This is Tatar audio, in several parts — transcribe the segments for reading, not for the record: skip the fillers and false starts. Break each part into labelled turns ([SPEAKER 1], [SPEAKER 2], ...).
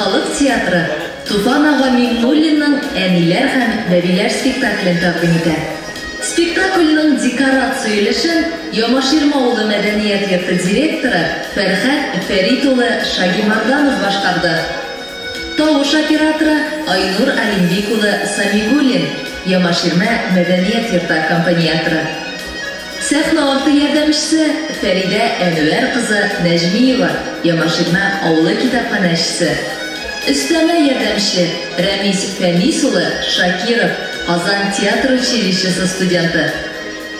[SPEAKER 1] Халык театры Туфан ага Миңнуллинның Әниләр һәм бәбиләр спектаклен тәкъдим итә. Спектакльнең декорация өлешен Ямаширма авылы мәдәният йорты директоры Фәрхәт Фәрит улы Шагимарданов башкарды. Тавыш операторы Айнур Алимбик улы Самигуллин, Ямаширмә мәдәният йорты аккомпаниаторы. Сәхнә арты ярдәмчесе Фәридә Әнвәр кызы Нәҗмиева, Ямаширмә авылы китапханәчесе. Өстәмә ярдәмче Рәмис Фәнис улы Шакиров, Казан театр училищесы студенты.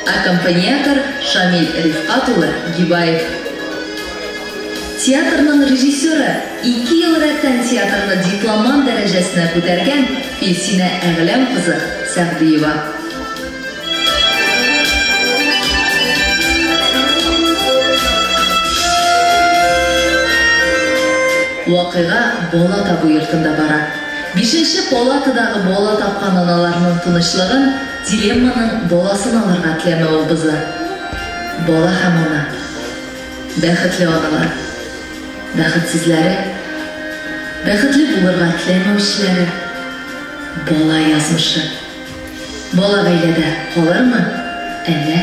[SPEAKER 1] Аккомпаниатор Шамил Рифкат улы Гибаев. Театрның режиссеры, ике ел рәттән театрны дипломант дәрәҗәсенә күтәргән Илсинә Әгъләм кызы Сәгъдиева. Вакыйга бала табу йортында бара. Бишенче палатадагы бала тапкан аналарның тынычлыгын дилемманың баласын алырга теләмәве боза. Бала һәм ана. Бәхетле аналар. Бәхетсезләре. Бәхетле булырга теләмәүчеләре. Бала язмышы. Бала гаиләдә калырмы, әллә?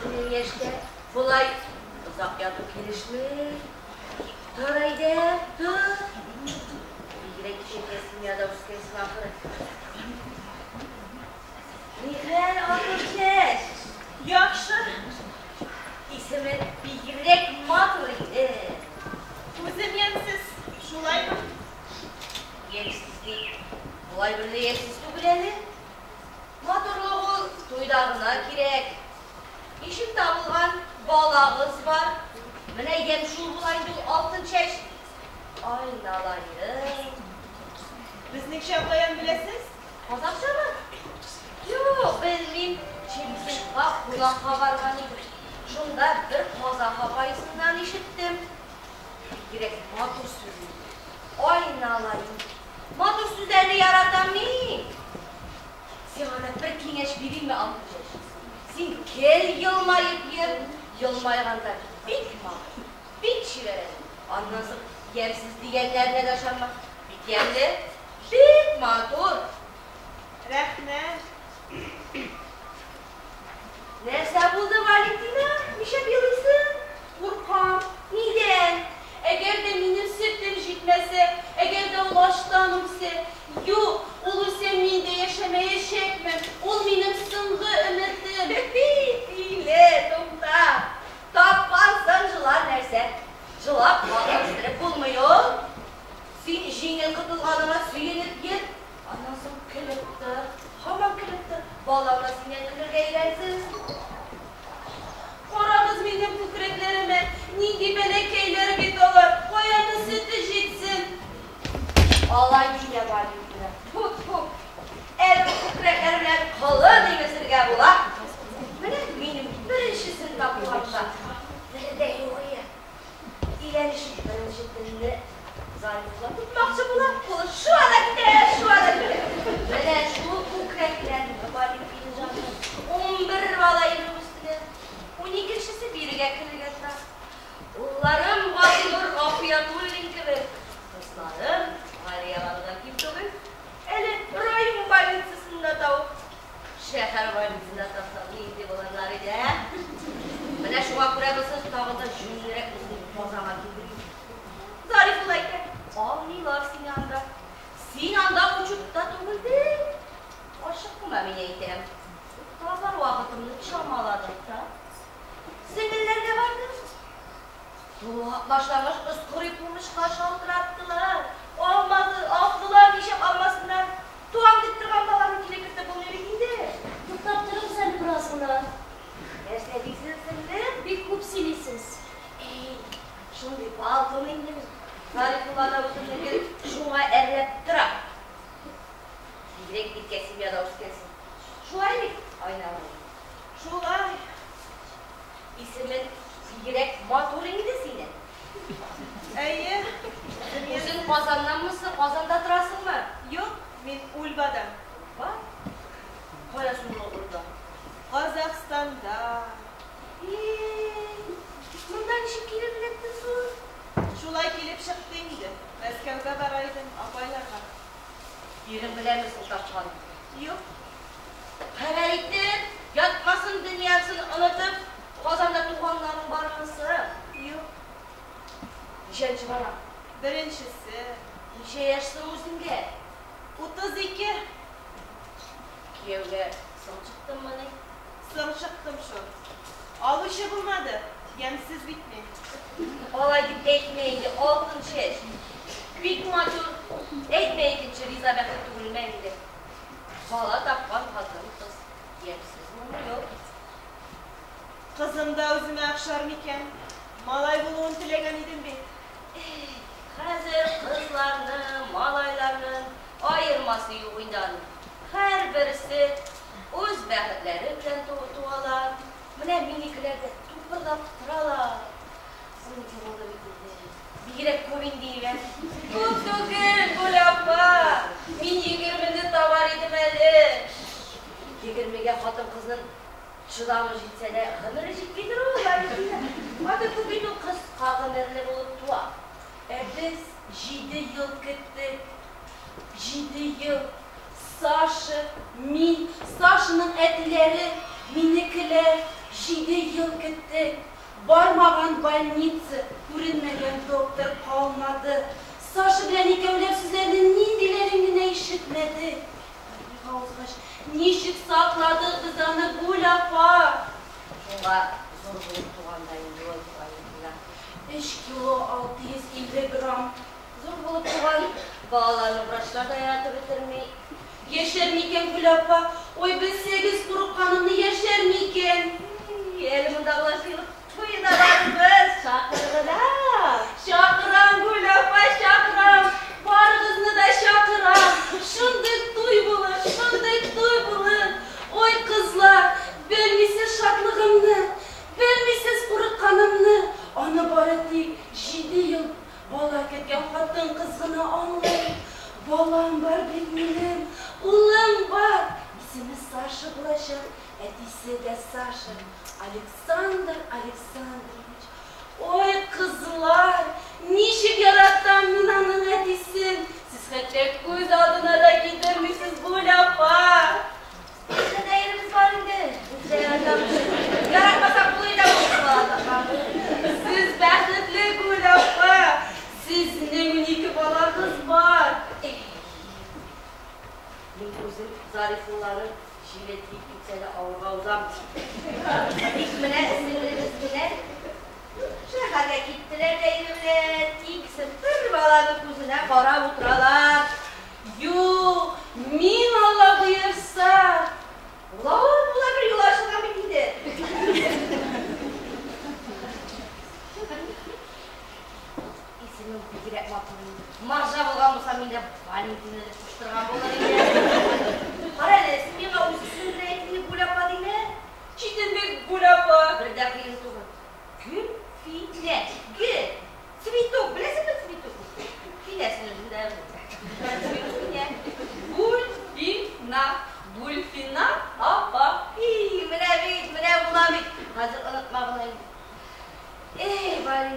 [SPEAKER 2] Синең яшьтә болай озак яту килешми. Тор әйдә, тор. Бигрәк чиркә семьяда үскәнсең ахры. Нихәл, Алтынчәч?
[SPEAKER 3] Яхшы.
[SPEAKER 2] Исеме бигрәк матур иде.
[SPEAKER 3] Үзем ямьсез, шулаймы?
[SPEAKER 2] Ямьсез дип, болай бер дә ямьсез түгел әле. Матурлык ул туйда гына кирәк. Ничек табылган балагыз бар. Менә ямь шул була инде ул Алтынчәч. Айналаем.
[SPEAKER 3] Безнеңчә каян беләсез?
[SPEAKER 2] Казакчамы? Юк, белмим. Чемпионга кунакка барган идем. Шунда бер казак апайсыннан ишеттем. Бигрәк матур сүз иде. Айналаем. Матур сүзләрне яратам мин. Сиңа да бер киңәш биримме, Алтынчәч? Син гел елмаеп йөр. Елмайганда бик матур, бик чибәр әле. Аннан соң ямьсез дигәннәренә дә ышанма. Бик ямьле, бик матур.
[SPEAKER 3] Рәхмәт.
[SPEAKER 2] Нәрсә булды, Валентина? Нишләп елыйсың?
[SPEAKER 3] Куркам.
[SPEAKER 2] Нидән?
[SPEAKER 3] Әгәр дә минем сөтем җитмәсә, әгәр дә ул ачтан үлсә, юк, ул үлсә мин дә яшәмәячәкмен. Ул минем соңгы өметем.
[SPEAKER 2] Тиле, тукта. Тапкансың жылар нәрсә. Жылап бала үстереп булмый ул. Син җиңел котылганыңа сөенеп йөр. Аннан соң көлеп тор. Һаман көлеп тор. Балаң да синнән көлергә өйрәнсен.
[SPEAKER 3] Нинди бәләкәйләр бит алар, каяны сөте җитсен?
[SPEAKER 2] Алай димә, Валентина. Тфу-тфу. Әле ул күкрәкләр белән колын имезергә була. Менә минем беренчесен тапканда, бер дә юк ие. Өйләнешеп беренче төнне Зарифулла тотмакчы була, кулы шуа да китә, шуа да китә. Менә шул күкрәкләрне, Валентина җаным, 11 бала имеп үстеләр. Уникенчесе бирегә керергә тора. Улларым Газинур Гафиятуллин кебек, кызларым Галиябанудан ким түгел. Әле район больницасында табып, шәһәр больницасында тапсам, нинди булырлар иде, ә? Менә шуңа күрә булсын, тагын да җүнлерәк үзен Казанга килдерим. Зарифулла әйтә, алмыйлар сине анда. Син анда учетта түгелдең. Ашыкма, мин әйтәм. Табар вакытымны чамаладым да. Сеңелләргә бардым. Башлангыч скорый помощька шалтыраттылар. Алмады, алдылар, ничек алмасыннар. Туам дип торган баланы килеп кертеп булмый бит инде.
[SPEAKER 4] Туктап торыгыз әле бераз гына.
[SPEAKER 2] Нәрсә дисез, сеңлем?
[SPEAKER 4] Бик күп сөйлисез.
[SPEAKER 2] Әй, шундый балкым инде мин. Зарифулла да үземне гел шуңа әрләп тора. Бигрәк иркә семьяда үскәнсең. Шулай бит, Айнагөл?
[SPEAKER 3] Шулай.
[SPEAKER 2] Исемен бигрәк матур инде синең.
[SPEAKER 3] Әйе.
[SPEAKER 2] Үзең Казаннанмысың? Казанда торасыңмы?
[SPEAKER 3] Юк, мин Ульбадан.
[SPEAKER 2] Ульба? Кая соң ул Ульба?
[SPEAKER 3] Казахстанда.
[SPEAKER 2] И-и, монда ничек килеп эләктең соң?
[SPEAKER 3] Шулай килеп чыкты инде. Мәскәүгә бара идем, апайларга.
[SPEAKER 2] Ирең беләме соң тапканыңны?
[SPEAKER 3] Юк.
[SPEAKER 2] Хәбәр итеп, ятмасын дөньясын онытып, Казанда туганнарың бармы соң?
[SPEAKER 3] Юк.
[SPEAKER 2] Ничәнче бала?
[SPEAKER 3] Беренчесе.
[SPEAKER 2] Ничә яшь соң үзеңгә?
[SPEAKER 3] 32.
[SPEAKER 2] Кияүгә соң чыктыңмыни?
[SPEAKER 3] Соң чыктым шул. Алучы булмады. Ямьсез бит мин.
[SPEAKER 2] Алай дип әйтмә инде, алтын чәч. Бик матур. Әйтмә икенче риза бәхет түгелме инде. Бала тапкан хатын-кыз ямьсез булмый ул.
[SPEAKER 3] Кызым да үземә охшар микән? Малай булуын теләгән идем бит.
[SPEAKER 2] Эх, хәзер кызларның, малайларның аермасы юк инде аның. Һәрберсе үз бәхетләре белән туалар. Менә минекеләр дә тупырдап торалар. 12 булды бит инде. Бигрәк күп инде, имә.
[SPEAKER 3] Күп түгел, Гүл апа. Мин 20-не табар идем әле.
[SPEAKER 2] 20-гә хатын-кызның чыдамы җитсә дә, гомере җитмидер ул, Валентина. Аны күп бит ул кыска гомерле булып туа.
[SPEAKER 3] Ә без 7 ел көттек. 7 ел. Саша, мин, Сашаның әтиләре, минекеләр 7 ел көттек. Бармаган больница, күренмәгән доктор калмады. Саша белән икәүләп сүзләрнең ниндиләрен генә ишетмәдек. Больнига узгач, ничек сакладык без аны, Гүл апа?
[SPEAKER 2] Шуңа зур булып туганда инде ул, Валентина.
[SPEAKER 3] 3 кило 650 грамм.
[SPEAKER 2] Зур булып туган балаларны врачлар да яратып бетерми.
[SPEAKER 3] Яшәр микән, Гүл апа? Ой, белсәгез курыкканымны, яшәр микән?
[SPEAKER 2] Әле мондагылар җыелып туена барырбыз, чакыр гына.
[SPEAKER 3] Чакырам, Гүл апа, чакырам. Барыгызны да чакырам. Шундый туй булыр, шундый туй булыр. Ой, кызлар, белмисез шатлыгымны, белмисез курыкканымны. Аны бары тик 7 ел бала көткән хатын-кыз гына аңлый. Балам бар бит минем, улым бар. Исеме Саша булачак, әтисе дә Саша. Александр Александрович. Ой, кызлар, ничек яратам мин аның әтисен. Сез хәтта күз алдына да китермисез, Гүл апа.
[SPEAKER 2] Безнең дә иребез бар инде. Без дә яратабыз. Яратмасак булыр да булсын бала тапкан.
[SPEAKER 3] Сез бәхетле, Гүл апа. Сезнең 12 балагыз бар.
[SPEAKER 2] Мин үзем Зарифулланы җиле тиеп китсә дә авырга узам. Тик менә сеңлебез белән шәһәргә киттеләр дә ире белән. Икесе бер баланың күзенә карап утыралар.
[SPEAKER 3] Юк, мин Алла боерса.
[SPEAKER 2] Була ул, була, бер юл ачылган бит инде.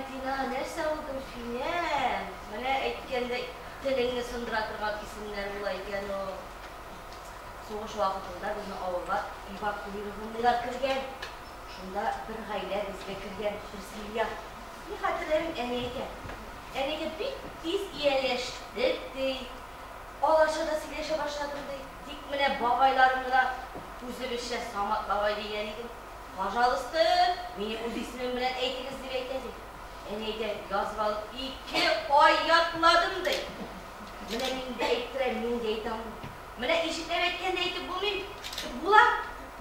[SPEAKER 2] Валентина, нәрсә ул Гөлфинә? Менә әйткәндәй, телеңне сындыра торган исемнәр була икән ул. Сугыш вакытында безнең авылга эвакуированныйлар кергән. Шунда бер гаилә безгә кергән, бер семья. Мин хәтерләмим, әни әйтә. Әнигә бик тиз ияләштек, ди. Аларча да сөйләшә башладым, ди. Тик менә бабайларым гына үзебезчә Самат бабай дигән идем. Пожалуйста, мине үз исемем белән әйтегез, дип әйтә, ди. Әни әйтә, язып алып 2 ай ятладым, ди. Менә мин дә әйттерәм, мин дә әйтә алмыйм. Менә ишекләп әйткәндә әйтеп булмый, була.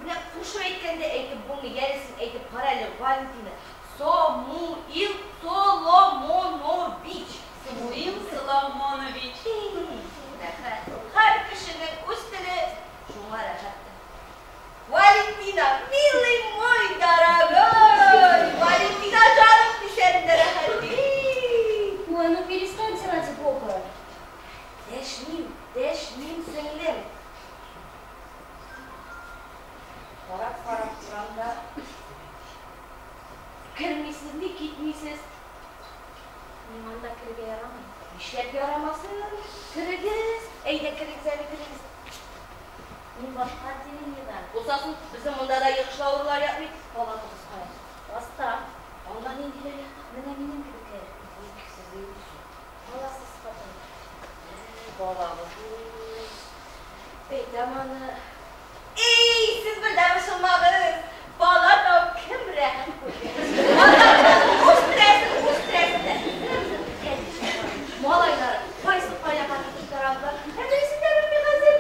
[SPEAKER 2] Менә кушып әйткәндә әйтеп булмый. Әле син әйтеп кара әле, Валентина. Самуил Соломонович.
[SPEAKER 3] Самуил Соломонович.
[SPEAKER 2] Рәхәт. Һәр кешенең үз теле, шуңа рәхәт. Валентина, милый мой дорогой! Валентина җаным дисәң дә рәхәт.
[SPEAKER 4] Ой, ну перестаньте ради бога.
[SPEAKER 2] Дәшмим, дәшмим, сеңлем. Карап-карап торам да. Кермисез, ни китмисез?
[SPEAKER 4] Миңа анда керергә ярамый.
[SPEAKER 2] Нишләп ярамасын? Керегез. Әйдә, керегез әле, керегез.
[SPEAKER 4] Мин башка отделениедән.
[SPEAKER 2] Булса соң, безнең монда да йогышлы авырулар ятмый. Палатагыз кая?
[SPEAKER 4] Аста.
[SPEAKER 2] Анда ниндиләр ята?
[SPEAKER 4] Менә минем кебекләр.
[SPEAKER 2] Ник сез юксыз?
[SPEAKER 4] Баласыз хатын.
[SPEAKER 2] Балагыз. Әйтәм аны. Эй, сез бер дә борчылмагыз. Бала табып кем рәхәт күргән? Үстерәсең, үстерәсең дә. Малайлар, кайсы кая китеп тарадылар? Ә берсен дә белми хәзер.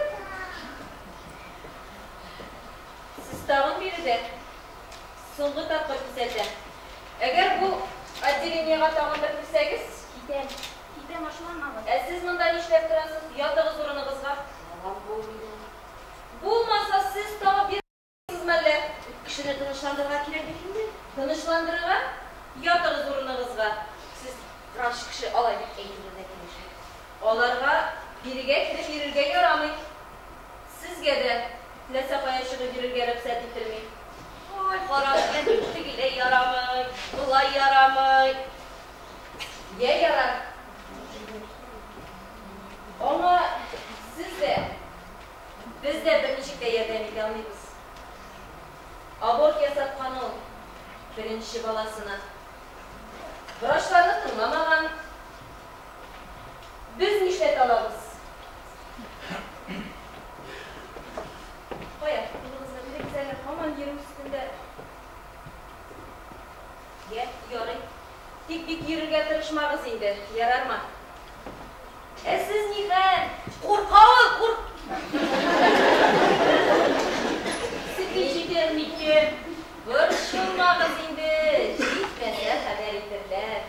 [SPEAKER 3] Сез тагын биредә. Соңгы тапкыр кисәтәм. Әгәр бу отделениегә тагын бер керсәгез,
[SPEAKER 4] Китәм. Китәм, ачуланмагыз.
[SPEAKER 3] ә сез монда нишләп торасыз? Ятыгыз урыныгызга.
[SPEAKER 2] Балам булмый.
[SPEAKER 3] Булмаса, сез табып бирәсезме әллә?
[SPEAKER 2] Кешене тынычландырырга кирәк бит инде.
[SPEAKER 3] Тынычландырырга? Ятыгыз урыныгызга.
[SPEAKER 2] Сез врач кеше алай дип әйтүгез дә килешә.
[SPEAKER 3] Аларга бирегә кереп йөрергә ярамый. Сезгә дә теләсә кая чыгып йөрергә рөхсәт ителми.
[SPEAKER 2] Ой, карагыз, тегеләй ярамый, болай ярамый.
[SPEAKER 3] Йә ярар. Аңа сез дә, без дә берничек тә ярдәм итә алмыйбыз. Аборт ясаткан ул беренче баласына. Врачларны тыңламаган. Без нишләтә алабыз? Кая, кулыгызны бирегез әле, һаман йөрү өстендә. Йә, ярый. Тик бик йөрергә тырышмагыз инде, ярармы?
[SPEAKER 2] Ә сез нихәл? Курка ул, курк.
[SPEAKER 3] Сөте җитәр микән? Борчылмагыз инде, җитмәсә хәбәр итерләр.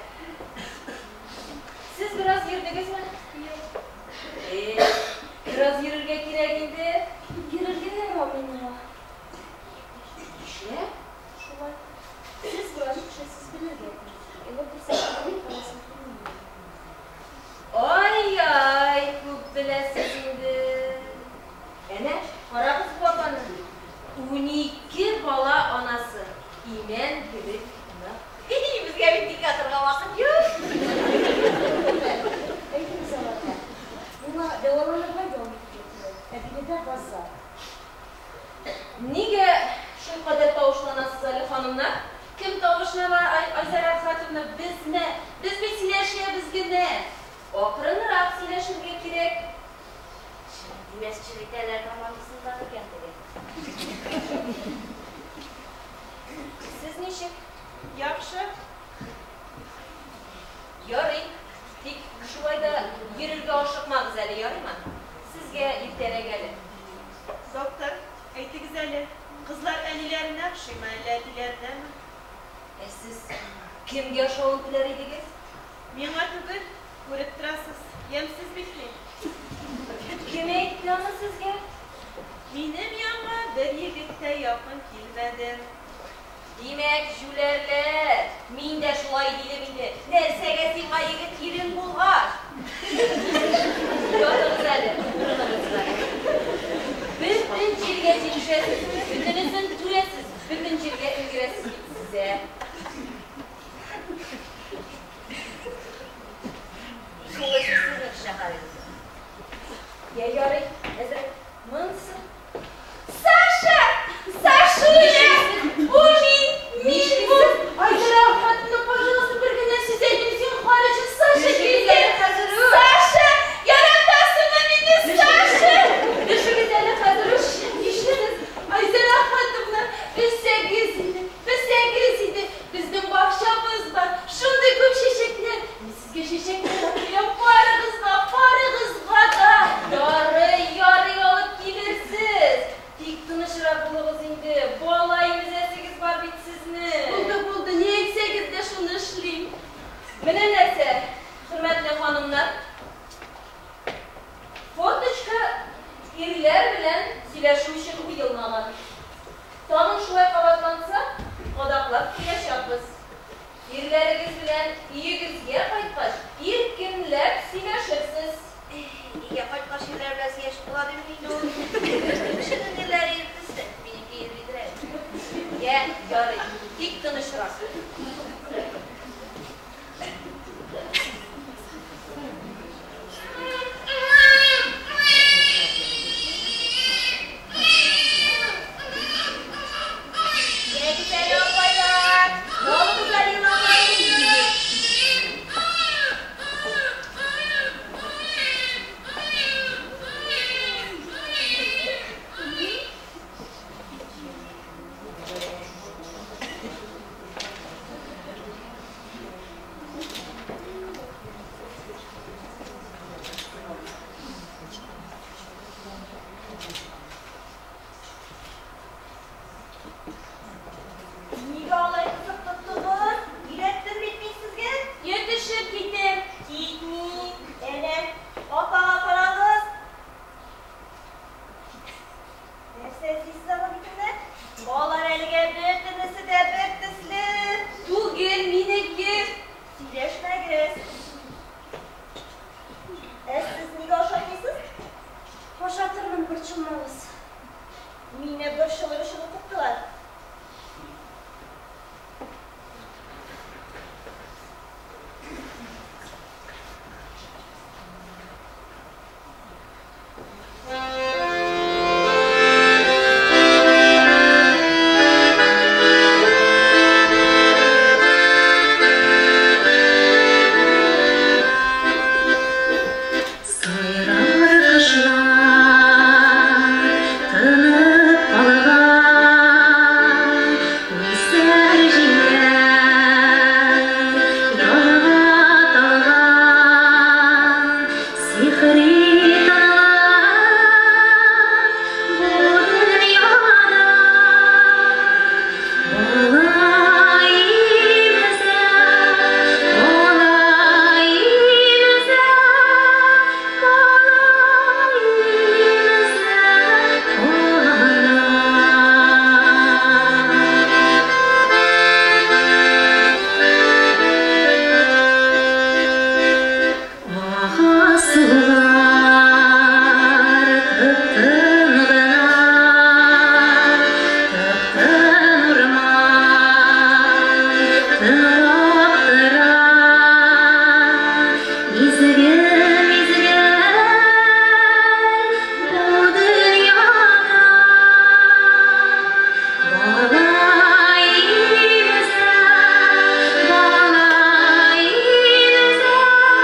[SPEAKER 3] Сез бераз йөрдегезме?
[SPEAKER 4] Юк.
[SPEAKER 3] Бераз йөрергә кирәк инде.
[SPEAKER 4] Йөрергә ярамый миңа.
[SPEAKER 3] Нишләп?
[SPEAKER 4] Шулай. Сез врач кеше, сез белергә тиеш. Әгәр күрсәтмәгән баласын килми.
[SPEAKER 3] Ай-яй, күп беләсез инде. Әнә, карагыз бу апаны. 12 бала анасы. Имән кебек нык.
[SPEAKER 2] Безгә бит тик ятырга вакыт юк.
[SPEAKER 4] Әйтегез аларга. Миңа дәваланырга ял итәргә кирәк. Ә биредә газап.
[SPEAKER 3] Нигә шулкадәр тавышланасыз әле, ханымнар? Кем тавышлана, Айзара Әхмәтовна? Безме? Без бит сөйләшәбез генә. Акрынрак сөйләшергә кирәк.
[SPEAKER 2] Димәс черетәләр командасында икән теге.
[SPEAKER 3] Сез ничек?
[SPEAKER 5] Яхшы.
[SPEAKER 3] Ярый. Тик шулай да йөрергә ашыкмагыз әле, ярыймы? Сезгә иртәрәк әле.
[SPEAKER 5] Доктор, әйтегез әле, кызлар әниләренә охшыймы, әллә әтиләренәме?
[SPEAKER 3] Ә сез кемгә охшавын теләр идегез?
[SPEAKER 5] Миңа түгел, күреп торасыз, ямьсез бит мин.
[SPEAKER 3] Кем әйтте аны сезгә?
[SPEAKER 5] Минем янга бер егет тә якын килмәде.
[SPEAKER 3] Димәк, җүләрләр.
[SPEAKER 2] Мин дә шулай дидем инде. Нәрсәгә сиңа егет ирең булгач?
[SPEAKER 3] Ятыгыз әле, урыныгызга. Бөтен җиргә җитешәсез, бөтенесен күрәсез, бөтен җиргә өлгерәсез бит сез, ә.
[SPEAKER 2] Кешенең ирләре ир төсле, минеке йөридер әле. Йә, ярый, тик тынычрак. Ягез әле, апайлар, алыгыз әле йомгакларыгызны.
[SPEAKER 5] Нигә алай кысып тоттыгыз? Өйрәттем бит мин сезгә.
[SPEAKER 3] Йә төшеп китәм.
[SPEAKER 5] Китми. Әнә, апага карагыз. Нәрсә эзлисез аның битендә? Алар әлегә бөтенесе дә бер төсле.
[SPEAKER 3] Түгел минеке.
[SPEAKER 5] Сөйләшмәгез. Ә сез нигә ашатмыйсыз?
[SPEAKER 4] Ашатырмын, борчылмагыз.
[SPEAKER 5] Мине борчылыр өчен укыттылар.
[SPEAKER 1] Сайрар кошлар тынып калган, Исәр җилләр ялга талган, Сихри тынлык бу дөньяда. Бала имезә, бала имезә, бала имезә, ана. Ага сулар тып-тын гына, тып-тын урман тыңлап тора. Изге мизгел бу дөньяда. Бала имезә, бала имезә, бала имезә, ана. Бала имезә, ана.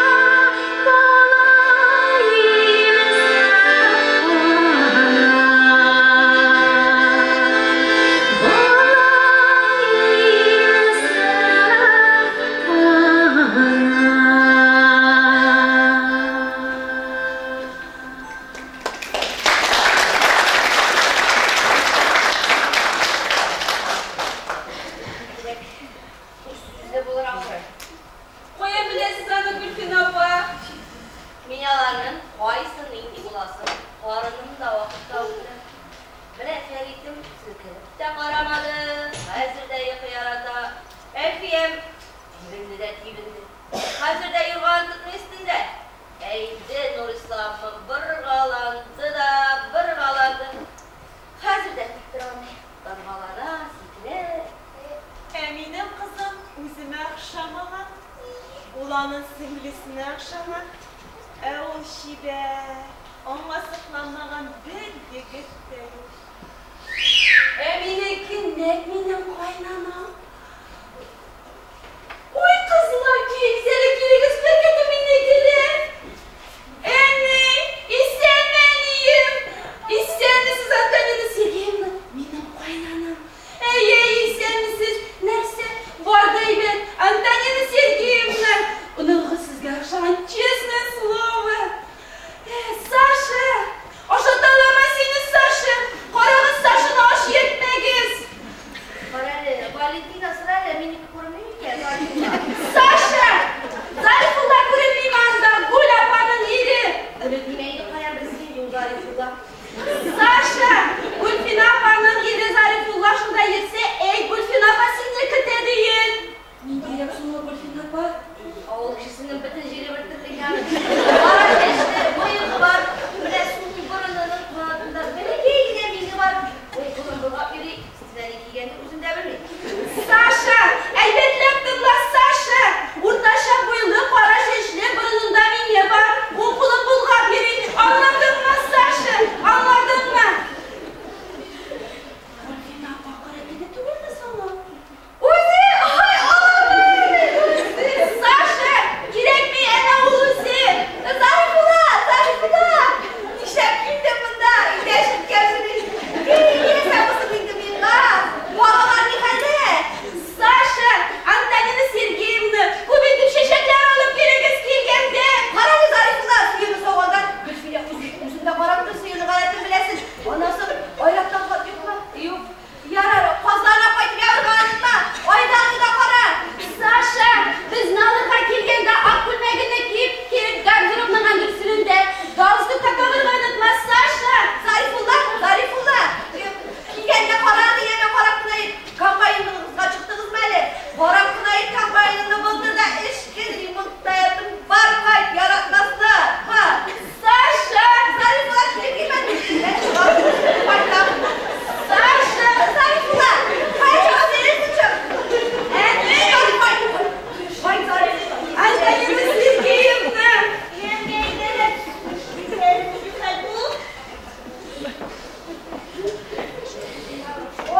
[SPEAKER 2] Бигрәк сүзле булыр ахры.
[SPEAKER 3] Кая беләсез аны, Гөлфинә апа?
[SPEAKER 2] Мин аларның кайсы нинди буласын карыным да вакытта ук беләм. Менә Фәритем селкенеп тә карамады, хәзер дә йокы ярата. Әлфиям тибенде дә тибенде. Хәзер дә юрган тотмый өстендә. Ә инде Нурисламым боргаланды да боргаланды. Хәзер дә тик тора алмый. Боргалана, сикерә.
[SPEAKER 5] Ә минем кызым үземә охшамаган. Ул аның сеңлесенә охшаган. Ә ул чибәр, аңа сокланмаган бер егет тә юк.
[SPEAKER 3] Ә минеке нәкъ минем кайнанам. Ой, кызлар, килегез әле, килегез, бер көтү минекеләр. Әни, исәнме, әнием? Исәнмесез, Антонина Сергеевна? Минем кайнанам. Әй, әй, исәнмесез. Нәрсә? Бар да әйбәт. Антонина Сергеевна. Оныгы сезгә охшаган, честное слово. Саша, ашаталармы сине, Саша? Карагыз, Сашаны аш йөртмәгез.
[SPEAKER 2] Кара әле, Валентина, сора әле, минеке күренми микән? Зарифулла.
[SPEAKER 3] Саша! Зарифулла күренмиме анда? Гүл апаның ире.
[SPEAKER 2] Димә инде, каян белсен инде ул Зарифулла.
[SPEAKER 3] Саша! Гөлфинә апаның ире Зарифулла шунда йөрсә, әй, Гөлфинә апа сине көтә диен. Ниндирәк соң ул Гөлфинә апа?
[SPEAKER 2] Авыл кешесенең бөтен җире бер төрле икән. Кара чәчле, мыегы бар. Менә сул борынының канатында Үзем дә белмим.
[SPEAKER 3] Саша, әйбәтләп тыңла, Саша! Уртача буйлы, кара чәчле, борынында миңе бар. Уң кулын болгап йөри. Аңладыңмы, Саша? Аңладыңмы? Гөлфинә апа каракиде түгелме соң ул? Үзе! Ай, Аллам! Үзе! Саша! Кирәкми, әнә ул үзе!
[SPEAKER 2] Зарифулла, Зарифулла! Нишләп килдең монда? Өйдә эшләткәнсең. Киләсә булсын инде миңа. Балалар ни хәлдә?
[SPEAKER 3] Саша! Антонина Сергеевна, күп итеп чәчәкләр алып килегез килгәндә!
[SPEAKER 2] Карагыз, Зарифулла, сыерны саугандан Гөлфинә үзе үзен дә карап тор, сыерның гадәтен беләсең. Аннан соң Айраттан хат юкмы?
[SPEAKER 3] Юк.
[SPEAKER 2] Ярар, казларына кайтып ябырга онытма. Айдарны да кара.
[SPEAKER 3] Саша, безне алырга килгәндә ак күлмәгеңне киеп кил, гардеробның әндерсенендә. Галстук та тагырга онытма, Саша!
[SPEAKER 2] Зарифулла, Зарифулла, килгәндә кара дигәндә карап кына ит. Комбайныңызга чыктыгызмы әле? Карап кына ит комбайныңны былтыр да эчке ремонтта яттым. Бар кайт, яратмаслар. Ха.
[SPEAKER 3] Саша!
[SPEAKER 2] Зарифулла килеп килмәде. Мен чыгам, кайтам.
[SPEAKER 3] Саша!
[SPEAKER 2] Зарифулла, кая чыгып йөрисең чык?
[SPEAKER 3] Әни!
[SPEAKER 2] Кайт, кайт, Зарифулла.
[SPEAKER 3] Антонина Сергеевна!
[SPEAKER 5] Янга әйдәләр. Хәл бу.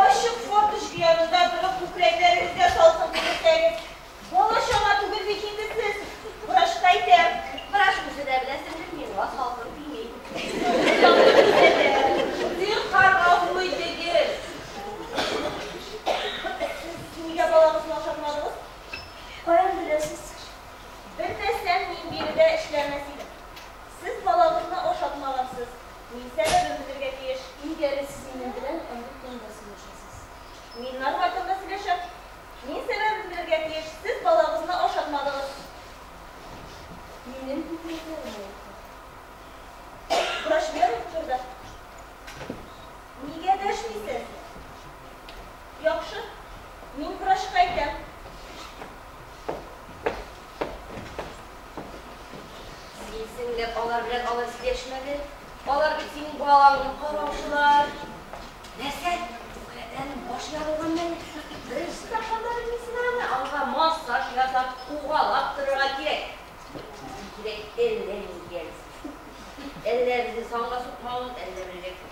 [SPEAKER 5] Ачык форточка янында торып күкрәкләрегезгә салкын тидерсәгез. Бала-чага түгел бит инде сез. Врачка әйтәм.
[SPEAKER 2] Врач үзе дә белә, сеңлем, миңа салкын тими.
[SPEAKER 3] Зинһар, гафу итегез.
[SPEAKER 5] Сез нигә балагызны ашатмадыгыз?
[SPEAKER 4] Каян беләсез?
[SPEAKER 5] Белмәсәм, мин биредә эшләмәс идем. Сез балагызны ашатмагансыз. Мин сәбәбен белергә тиеш.
[SPEAKER 4] Нигә әле сез минем белән андый тонда сөйләшәсез?
[SPEAKER 5] Мин нормаль тонда сөйләшәм. Мин сәбәбен белергә тиеш. Сез балагызны ашатмадыгыз.
[SPEAKER 4] Минем күкрәкләрем авырта.
[SPEAKER 5] Врач белән торды. Нигә дәшмисез? Яхшы. Мин врачка әйтәм.
[SPEAKER 2] Син, сеңлем, алар белән алай сөйләшмә. Алар бит синең балаңны караучылар. Нәрсә? Күкрәкләренең баш ярылган мәле. Беренче тапканда белмисең аны.
[SPEAKER 3] Аңа массаж ясап, угалап торырга кирәк.
[SPEAKER 2] Кирәк әллә нигә. Әллә безне санга сукмавын, әллә белергә.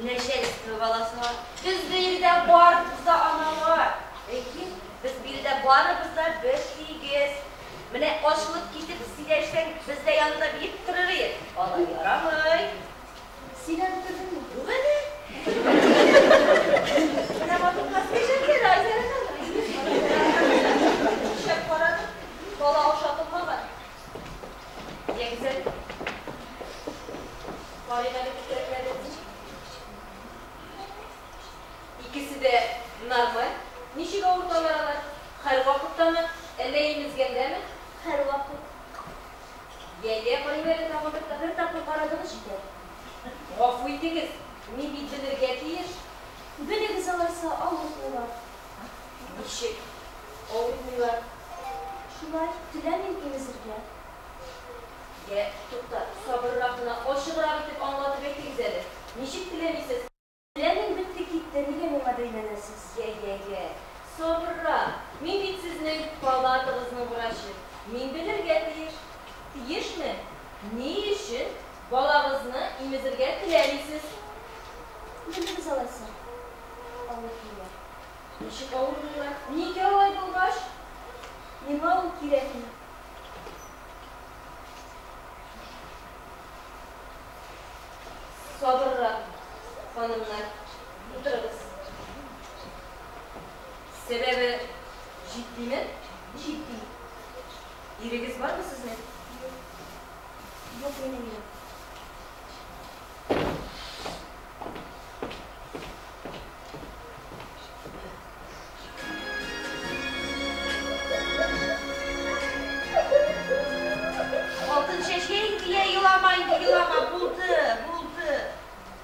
[SPEAKER 2] Начальство баласы бар.
[SPEAKER 3] Без биредә барыбыз да аналар.
[SPEAKER 2] Ләкин без биредә барыбыз да бер тигез. Менә ачылып китеп сөйләшсәң, без дә янында биеп торыр идек. Алай ярамый.
[SPEAKER 4] Сөйләп бетердеңме?
[SPEAKER 2] Юк әле. Менә матур сөйләшергә Айзәрә.
[SPEAKER 5] Шәп карадым. Бала ашатылмаган.
[SPEAKER 3] Ягез әле. Карыйк әле күкрәкләрегезне. Икесе дә нормаль. Ничек авырталар алар? Һәр вакыттамы? Әллә имезгәндәме?
[SPEAKER 4] Һәрвакыт.
[SPEAKER 3] Йә, йә, карыйм әле тагын бер
[SPEAKER 4] Бер тапкыр карадыгыз, җитәр.
[SPEAKER 3] Гафу итегез, мин бит белергә тиеш.
[SPEAKER 4] Белегез алайса, авыртмыйлар.
[SPEAKER 3] Ничек? Авыртмыйлар.
[SPEAKER 4] Шулай, теләмим имезергә.
[SPEAKER 3] Йә, тукта, сабыррак кына, ачыграк итеп аңлатып әйтегез әле. Ничек теләмисез?
[SPEAKER 4] Теләмим, бетте китте, нигә миңа бәйләнәсез?
[SPEAKER 3] Йә, йә, йә. Сабыррак. Мин бит сезнең палатагызның врачы. Мин белергә тиеш. Тиешме? Ни өчен балагызны имезергә теләмисез?
[SPEAKER 4] Белегез алайса, авыртмыйлар.
[SPEAKER 3] Ничек авыртмыйлар? Нигә алай булгач?
[SPEAKER 4] Миңа ул кирәкми.
[SPEAKER 3] Сабыррак, ханымнар. Утырыгыз. Сәбәбе җитдиме?
[SPEAKER 4] Җитди.
[SPEAKER 3] Ирегез бармы сезнең?
[SPEAKER 4] Юк минем ирем.
[SPEAKER 2] Алтын чәчкә инде, елама инде, елама. Булды, булды.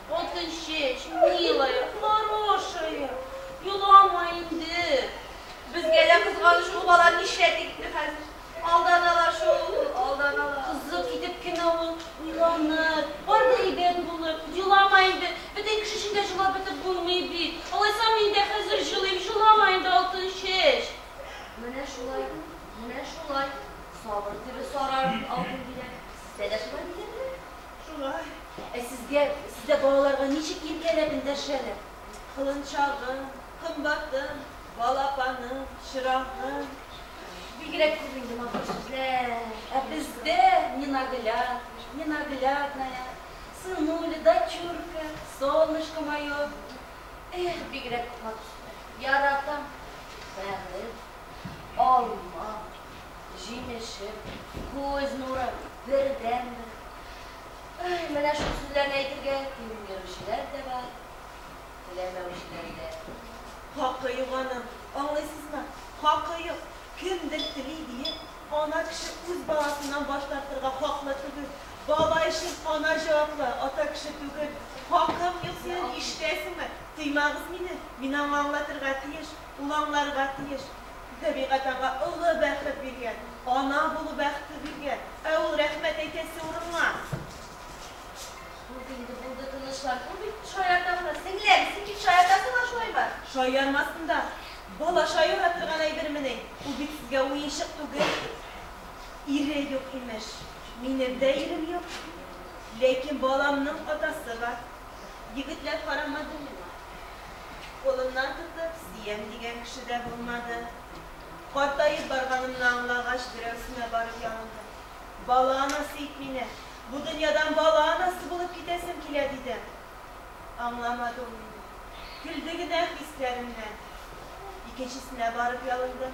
[SPEAKER 3] Алтын чәч, милая, хорошая. Елама инде.
[SPEAKER 2] Безгә дә кызганыч ул бала нишләтик инде хәзер. Алданалар шул, алданалар.
[SPEAKER 3] Кызып китеп кенә ул уйланыр, бар да әйбәт булыр. Елама инде. Бөтен кеше өчен дә җылап бетеп булмый бит. Алайса мин дә хәзер җылыйм, җылама инде, алтын чәч.
[SPEAKER 2] Менә шулай, менә шулай. Сабыр төбе сарар бит, алтын диләр. Сездә дә шулай диләрме?
[SPEAKER 5] Шулай.
[SPEAKER 3] Ә сезгә, сездә балаларга ничек иркәләп эндәшәләр?
[SPEAKER 5] Колынчагым, кымбатым, балапаным, чырагым.
[SPEAKER 2] Бигрәк күп инде матур сүзләр.
[SPEAKER 3] Ә бездә ненаглядный, ненаглядная, сынуля, дочурка, солнышко мое.
[SPEAKER 2] Эх, бигрәк күп матур сүзләр. Яратам. Бәгырем, алма, җимешем, күз нуры, бердәнбер. Ай, менә шул сүзләрне әйтергә теләүчеләр дә бар, теләмәүчеләр дә.
[SPEAKER 5] Хакы юк аның, аңлыйсызмы? Хакы юк. Кемдер тели диеп, ана кеше үз баласыннан баш тартырга хаклы түгел. Бала өчен ана җаваплы, ата кеше түгел. Хакың юк синең, ишетәсеңме? Тыймагыз мине, мин аңа аңлатырга тиеш, ул аңларга тиеш. Табигать аңа олы бәхет биргән, ана булу бәхете биргән, ә ул рәхмәт әйтәсе урынга.
[SPEAKER 2] Булды инде, булды, тынычлан. Ул бит шаярта гына. Сеңлем, син бит шаяртасың ла, шулаймы?
[SPEAKER 5] Шаярмасын да. Бала шаяра торган әйбермени? Ул бит сезгә уенчык түгел. Ире юк, имеш. Минем дә ирем юк. Ләкин баламның атасы бар. Егетләр карамады миңа. Кулымнан тотып, сөям дигән кеше дә булмады. Картаеп барганымны аңлагач, берәүсенә барып ялындым. Бала анасы ит мине. Бу дөньядан бала анасы булып китәсем килә, дидем. Аңламады ул мине. Көлде генә хисләремнән. Икенчесенә барып ялындым.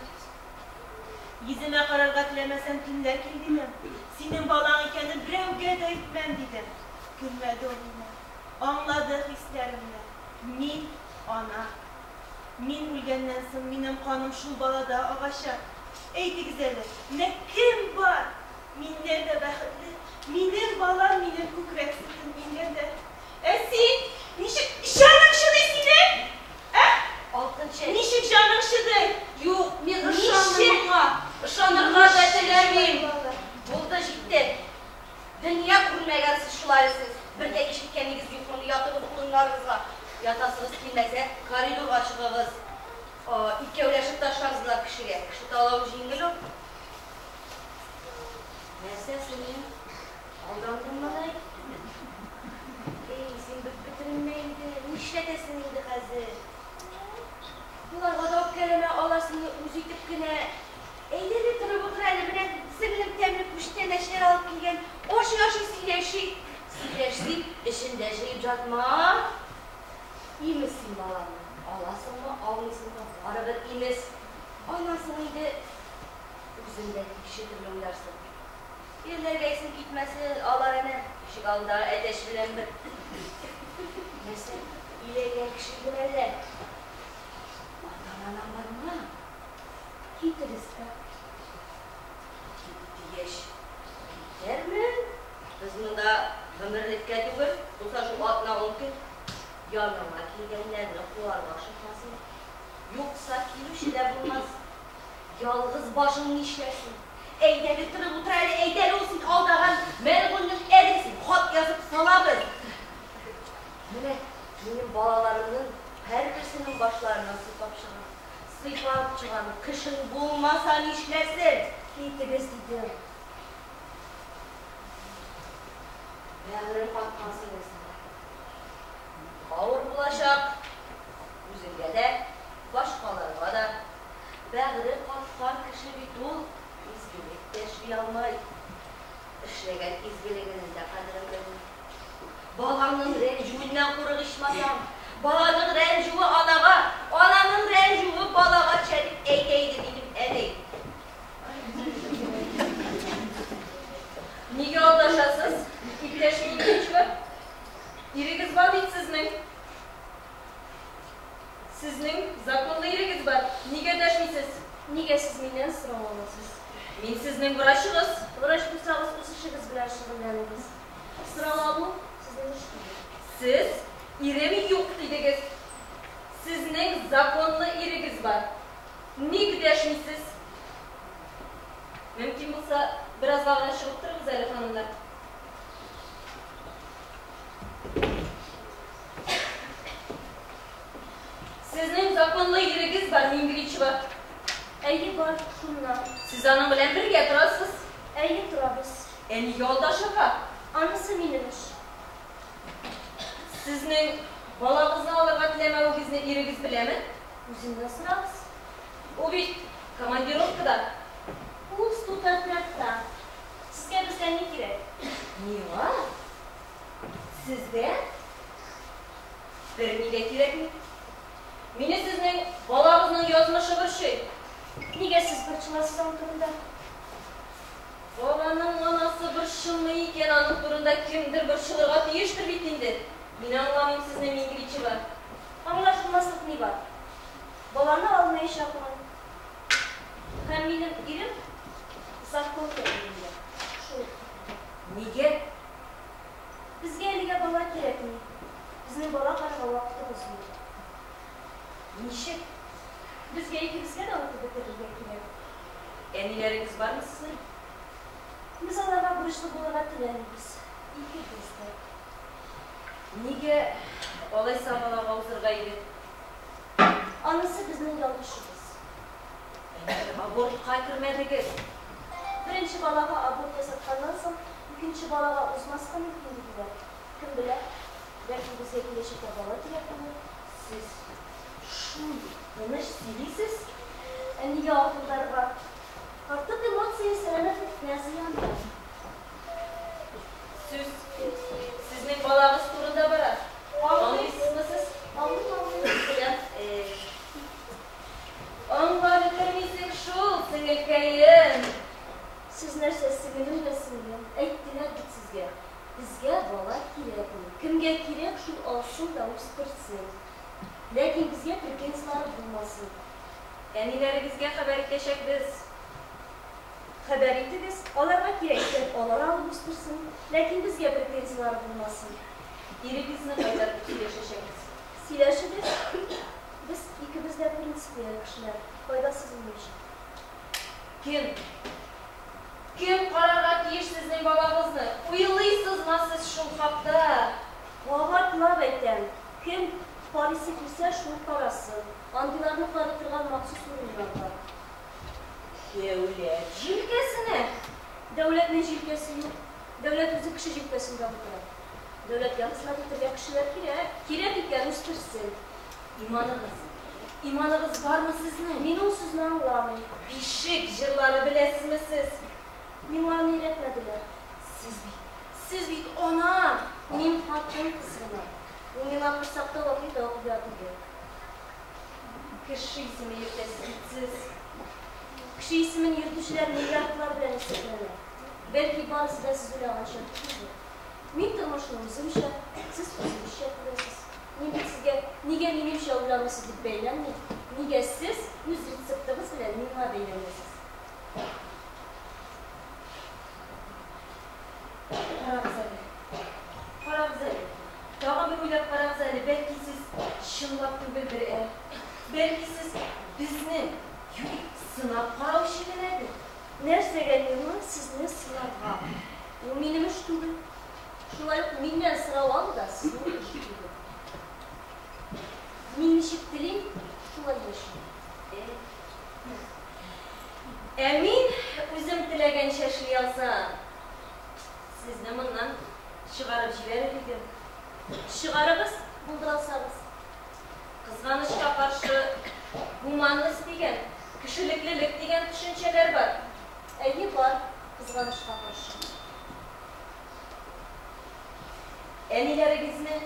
[SPEAKER 5] Йөземә карарга теләмәсәң, төнлә кил, дидем. Синең балаң икәнен берәүгә дә әйтмәм, дидем. Көлмәде ул миннән. Аңлады хисләремне. Мин ана. Мин үлгәннән соң минем каным шул балада агачак. Әйтегез әле, менә кем бар миннән дә бәхетле, минем балам минем күкрәк сөтен имгәндә. Ә син ничек җаның чыдый синең? Ә?
[SPEAKER 2] Алтын чәч.
[SPEAKER 5] Ничек җаның чыдый?
[SPEAKER 3] Юк, мин
[SPEAKER 5] Ничек?
[SPEAKER 3] ышанмыйм моңа. Ышанырга да теләмим.
[SPEAKER 2] Булды, җитте. Дөнья күрмәгәнсез шулай сез. Бер дә ишеткәнегез юк моны, ятыгыз урыннарыгызга. Ятасыгыз килмәсә, коридорга чыгыгыз. Икәүләшеп ташлансыннар кешегә. Кеше талау җиңел ул. Нәрсә, сеңлем? Алдандыңмыни? Эй, син бит бетеренмә инде. Нишләтәсең инде хәзер? Боларга да үпкәләмә, алар сине үз итеп кенә. Әйдә дә торып утыр әле, менә сеңлем тәмле күчтәнәчләр алып килгән. Ашый-ашый сөйләшик. Сөйләшик, эчендә җыеп жатма. Имез син баланы. Аласыңмы, алмыйсыңмы, барыбер имез. Аннан соң инде үзең дә кеше төрле уйларсың. Ирләргә исең китмәсен, алар әнә ишек алдындагы әтәч белән бер. Нәрсә, өйләнгән кеше идеме әллә? Ата-анаң бармы?
[SPEAKER 4] Китегез тә.
[SPEAKER 2] Кит дигәч, китәрмен. Без монда гомерлеккә түгел, булса шул атна-ун көн. Яныңа килгәннәрне куарга ашыкмасын. Юкса килүче дә булмас. Ялгыз башың нишләрсең? Әйдәле торып утыр әле, әйдәле ул син алдаган мәлгуньнең адресын хат язып салабыз. Менә минем балаларымның һәрберсенең башларыннан сыйпап чыгам. Сыйпап чыгам. Кешең булмаса нишләрсең?
[SPEAKER 4] Китегез, дидем.
[SPEAKER 2] Бәгырем каткан синең сиңа. Авыр булачак. Үзеңгә дә, башкаларга да. Бәгыре каткан кеше бит ул изгелек тә эшли алмый. Эшләгән изгелегенең дә кадерен белми. Балаңның рәнҗүеннән курык ичмасам. Баланың рәнҗүе анага, ананың рәнҗүе балага төшә дип әйтә иде минем әни.
[SPEAKER 3] Нигә алдашасыз, иптәш Миндичева? Ирегез бар бит сезнең. Сезнең законлы ирегез бар. Нигә дәшмисез?
[SPEAKER 4] Нигә сез миннән сорау аласыз?
[SPEAKER 3] Мин сезнең врачыгыз.
[SPEAKER 4] Врач булсагыз, үз эшегез белән шөгыльләнегез. Сорау алу сезнең эш түгел.
[SPEAKER 3] Сез ирем юк дидегез. Сезнең законлы ирегез бар. Ник дәшмисез? Мөмкин булса, беразга гына чыгып торыгыз әле, ханымнар. Законлы ирегез бар, Мингричева.
[SPEAKER 4] Әйе, бар, шуннан.
[SPEAKER 3] Сез аның белән бергә торасыз.
[SPEAKER 4] Әйе, торабыз.
[SPEAKER 3] Ә нигә алдашырга?
[SPEAKER 4] Анысы минем эш.
[SPEAKER 3] Сезнең балагызны алырга теләмәвегезне ирегез беләме?
[SPEAKER 4] Үзеннән сорагыз.
[SPEAKER 3] Ул бит командировкада.
[SPEAKER 4] Ул студотрядта. Сезгә бездән ни кирәк?
[SPEAKER 3] Миңа? Сездән? Берни дә кирәкми. Мине сезнең балагызның язмышы борчый.
[SPEAKER 4] Нигә сез борчыласыз аның турында?
[SPEAKER 3] Баланың анасы борчылмый икән, аның турында кемдер борчылырга тиештер бит инде. Мин аңламыйм сезне, Мингричева.
[SPEAKER 4] Аңлашылмаслык ни бар? Баланы алмаячакмын. Һәм минем ирем закон тәэминләр. Шул.
[SPEAKER 3] Нигә?
[SPEAKER 4] Безгә әлегә бала кирәкми. Безнең бала карарга вакытыбыз юк.
[SPEAKER 3] Ничек?
[SPEAKER 4] Безгә икебезгә дә укып бетерергә кирәк.
[SPEAKER 3] Әниләрегез бармы сезнең?
[SPEAKER 4] Без аларга бурычлы булырга теләмибез. Икебез дә.
[SPEAKER 3] Нигә алайса балага узырга иде?
[SPEAKER 4] Анысы безнең ялгышыбыз.
[SPEAKER 3] Ә нигә абортка кермәдегез?
[SPEAKER 4] Беренче балага аборт ясатканнан соң, икенче балага узмаска мөмкин диделәр. Кем белә, бәлки безгә киләчәктә бала кирәк булыр.
[SPEAKER 3] Сез шундый тыныч сөйлисез.
[SPEAKER 4] Ә нигә акылларга? Артык эмоция сәламәтлеккә зыянлы.
[SPEAKER 3] Сүз сезнең балагыз турында бара. Аңлыйсызмы сез?
[SPEAKER 4] Аңлыйм, аңлыйм, беләм.
[SPEAKER 3] Аңлап бетермисең шул, сеңелкәем.
[SPEAKER 4] Сез нәрсә, сеңелем дә сеңлем, әйттеләр бит сезгә. Безгә бала кирәкми. Кемгә кирәк, шул алсын да үстерсен. Ләкин безгә претензияләре булмасын.
[SPEAKER 3] Әниләрегезгә хәбәр итәчәкбез.
[SPEAKER 4] Хәбәр итегез, аларга кирәк икән, алар алып үстерсен. Ләкин безгә претензияләре булмасын.
[SPEAKER 3] Ирегезне кайтартып сөйләшәчәкбез.
[SPEAKER 4] Сөйләшегез. Без икебез дә принциплы кешеләр. Файдасыз булмыйча.
[SPEAKER 3] Кем? Кем карарга тиеш сезнең балагызны? Уйлыйсызмы сез шул хакта?
[SPEAKER 4] Кабатлап әйтәм, кем карыйсы килсә, шул карасын. Андыйларны карый торган махсус урыннар бар.
[SPEAKER 3] Дәүләт җилкәсенә?
[SPEAKER 4] Дәүләтнең җилкәсе юк. Дәүләт үзе кеше җилкәсендә утыра. Дәүләткә хезмәт итәргә кешеләр кирәк. Кирәк икән, үстерсен.
[SPEAKER 3] Иманыгыз, иманыгыз бармы сезнең?
[SPEAKER 4] Мин ул сүзне аңламыйм.
[SPEAKER 3] Бишек җырлары беләсезме сез?
[SPEAKER 4] Миңа аны өйрәтмәделәр.
[SPEAKER 3] Сез бит, сез бит ана!
[SPEAKER 4] Мин хатын-кыз гына. Ул миңа корсакта вакыт акыя түгел.
[SPEAKER 3] Кеше исеме йөртәсез бит сез.
[SPEAKER 4] Кеше исемен йөртүчеләр миллиардлар белән исәпләнә. Бәлки барысы да сез уйлаганча түгелдер. Мин тормышны үземчә, сез үзегезчә күрәсез. Мин бит сезгә нигә минемчә уйламыйсыз дип бәйләнмим. Нигә сез үз рецептыгыз белән миңа бәйләнәсез?
[SPEAKER 3] Карагыз әле. Карагыз әле. Тагын бер уйлап карагыз әле, бәлки сез чынлап түгелдер, ә? Бәлки сез безне юри сынап караучы генәдер?
[SPEAKER 4] Нәрсәгә миңа сезне сынарга? Ул минем эш түгел. Шулай ук миннән сорау алу да сезнең эш түгел. Мин ничек телим, шулай яшим.
[SPEAKER 3] Ә мин үзем теләгәнчә эшли алсам, сезне моннан чыгарып җибәрер идем.
[SPEAKER 4] Чыгарыгыз, булдыра алсагыз.
[SPEAKER 3] Кызганычка каршы, гуманность дигән, кешелеклелек дигән төшенчәләр бар.
[SPEAKER 4] Әйе, бар, кызганычка каршы.
[SPEAKER 3] Әниләрегезне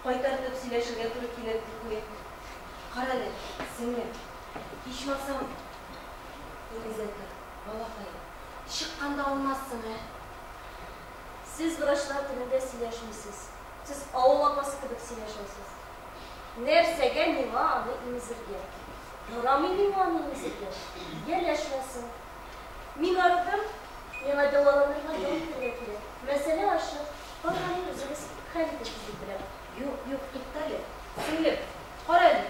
[SPEAKER 3] кайтартып сөйләшергә туры килер дип уйлыйм. Карале, сеңлем, ичмасам, имезә тор, балакаем. Чыкканда алмассың, ә?
[SPEAKER 4] Сез врачлар телендә сөйләшмисез. Сез авыл апасы кебек сөйләшәсез. Нәрсәгә миңа аны имезергә? Ярамый миңа аны имезергә. Ияләшмәсен. Мин арыдым, миңа дәваланырга, ял итәргә кирәк. Мәсьәлә ачык. Калганын үзегез хәл итәсез дип беләм.
[SPEAKER 3] Юк, юк, туктале. Сеңлем, карале.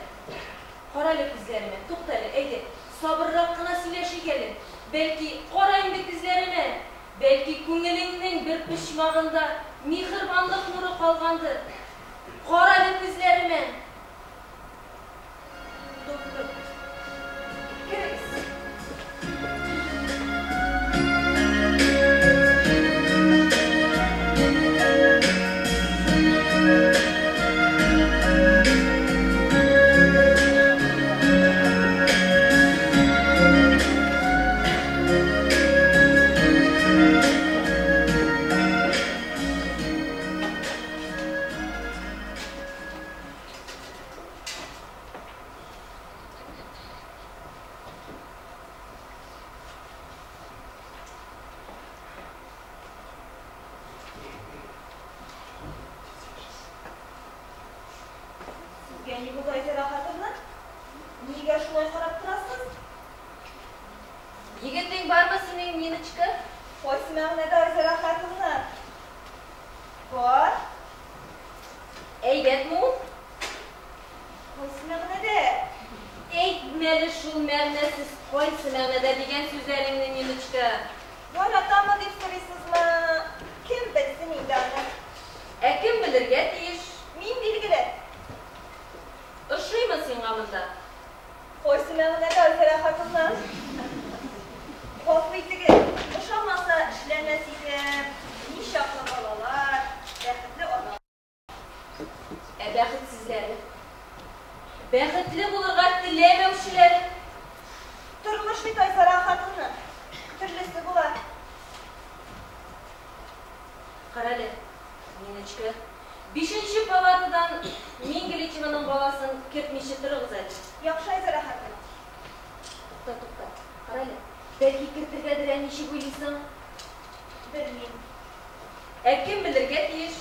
[SPEAKER 3] Карале күзләремә. Туктале, әйдә. Сабыррак кына сөйләшик әле. Бәлки, кара инде күзләремә. Бәлки, күңелеңнең бер почмагында миһербанлык нуры калгандыр. Карале күзләремә. Яратмыйм, Ниночка.
[SPEAKER 5] Кайсы мәгънәдә, Айзара Хатовна? Бар.
[SPEAKER 3] Әйбәтме ул?
[SPEAKER 5] Кайсы мәгънәдә?
[SPEAKER 3] Әйтмә әле шул мәгънәсез кайсы мәгънәдә дигән сүзләреңне, Ниночка.
[SPEAKER 5] Яратамы дип сорыйсызмы? Кем белсен инде аны?
[SPEAKER 3] Ә кем белергә тиеш?
[SPEAKER 5] Мин билгеле.
[SPEAKER 3] Ошыймы сиңа монда?
[SPEAKER 5] Кайсы мәгънәдә, Айзара Хатовна? Гафу итегез, ошамаса эшләмәс идем. Ничаклы балалар, бәхетле аналар.
[SPEAKER 3] Ә бәхетсезләре? Бәхетле булырга теләмәүчеләре?
[SPEAKER 5] Тормыш бит, Айзара Хатовна, төрлесе була.
[SPEAKER 3] Карале, Ниночка, бишенче палатадан Мингеличеваның баласын кертмичә торыгыз әле.
[SPEAKER 5] Яхшы, Айзара Хатовна.
[SPEAKER 3] Тукта, тукта. Карале, бәлки кертергәдер, ә ничек уйлыйсың?
[SPEAKER 5] Белмим.
[SPEAKER 3] Ә кем белергә тиеш?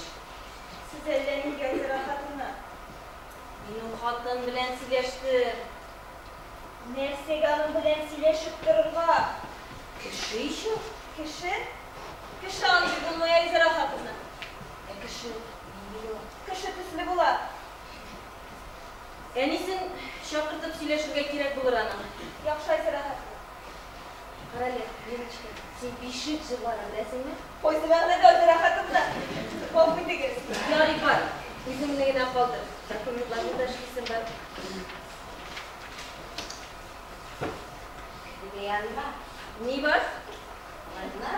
[SPEAKER 5] Сез әллә нигә, Айзара Хатовна?
[SPEAKER 3] Мин ул хатын белән сөйләштем.
[SPEAKER 5] Нәрсәгә аның белән сөйләшеп торырга?
[SPEAKER 3] Кеше ич ул.
[SPEAKER 5] Кеше? Кеше андый булмый, Айзара Хатовна.
[SPEAKER 3] Ә кеше нинди була?
[SPEAKER 5] Кеше төсле була.
[SPEAKER 3] Әнисен чакыртып сөйләшергә кирәк булыр аның.
[SPEAKER 5] Яхшы, Айзара Хатовна.
[SPEAKER 3] Карале, Ниночка, син бишек җырларын беләсеңме?
[SPEAKER 5] Кайсы мәгънәдә, Айзара Хатовна? Гафу итегез.
[SPEAKER 3] Ярый, бар. Үзеңне генә калдыр. Документларны да эшлисең бар.
[SPEAKER 2] Керергә ярыймы?
[SPEAKER 3] Ни бар?
[SPEAKER 2] Болай гына.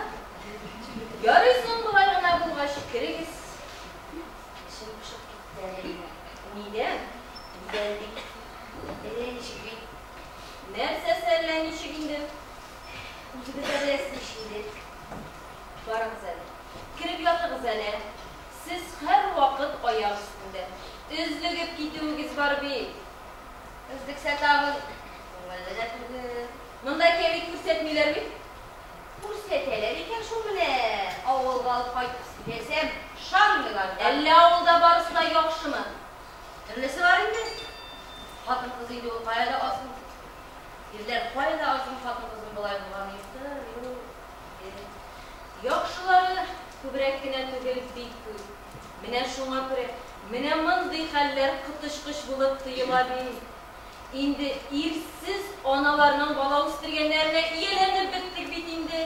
[SPEAKER 3] Ярый соң болай гына булгач, керегез.
[SPEAKER 2] Эчем пошып китте әле генә.
[SPEAKER 3] Нидән?
[SPEAKER 2] Нидән дип. Әллә ничек бит.
[SPEAKER 3] Нәрсәсе әллә ничек инде?
[SPEAKER 2] Үзегез дә беләсез ич инде.
[SPEAKER 3] Барыгыз әле. Кереп ятыгыз әле. Сез һәрвакыт аяк өстендә. Өзлегеп китүегез бар бит.
[SPEAKER 2] Өзлексә тагын күңелле дә түгел.
[SPEAKER 3] Монда кәмит күрсәтмиләр бит.
[SPEAKER 2] Күрсәтәләр икән шул менә. Авылга алып кайтып сөйләсәм, ышанмыйлар да.
[SPEAKER 3] Әллә авылда барысы да яхшымы?
[SPEAKER 2] Төрлесе бар инде. Хатын-кыз инде ул кая да азгын. Ирләр кая да азгын, хатын-кызның болай булганы юктыр, юк.
[SPEAKER 3] Яхшылары күбрәк кенә түгел, бик күп. Менә шуңа күрә, менә мондый хәлләр коточкыч булып тоела бит. Инде ирсез аналарның бала үстергәннәренә ияләнеп беттек бит инде.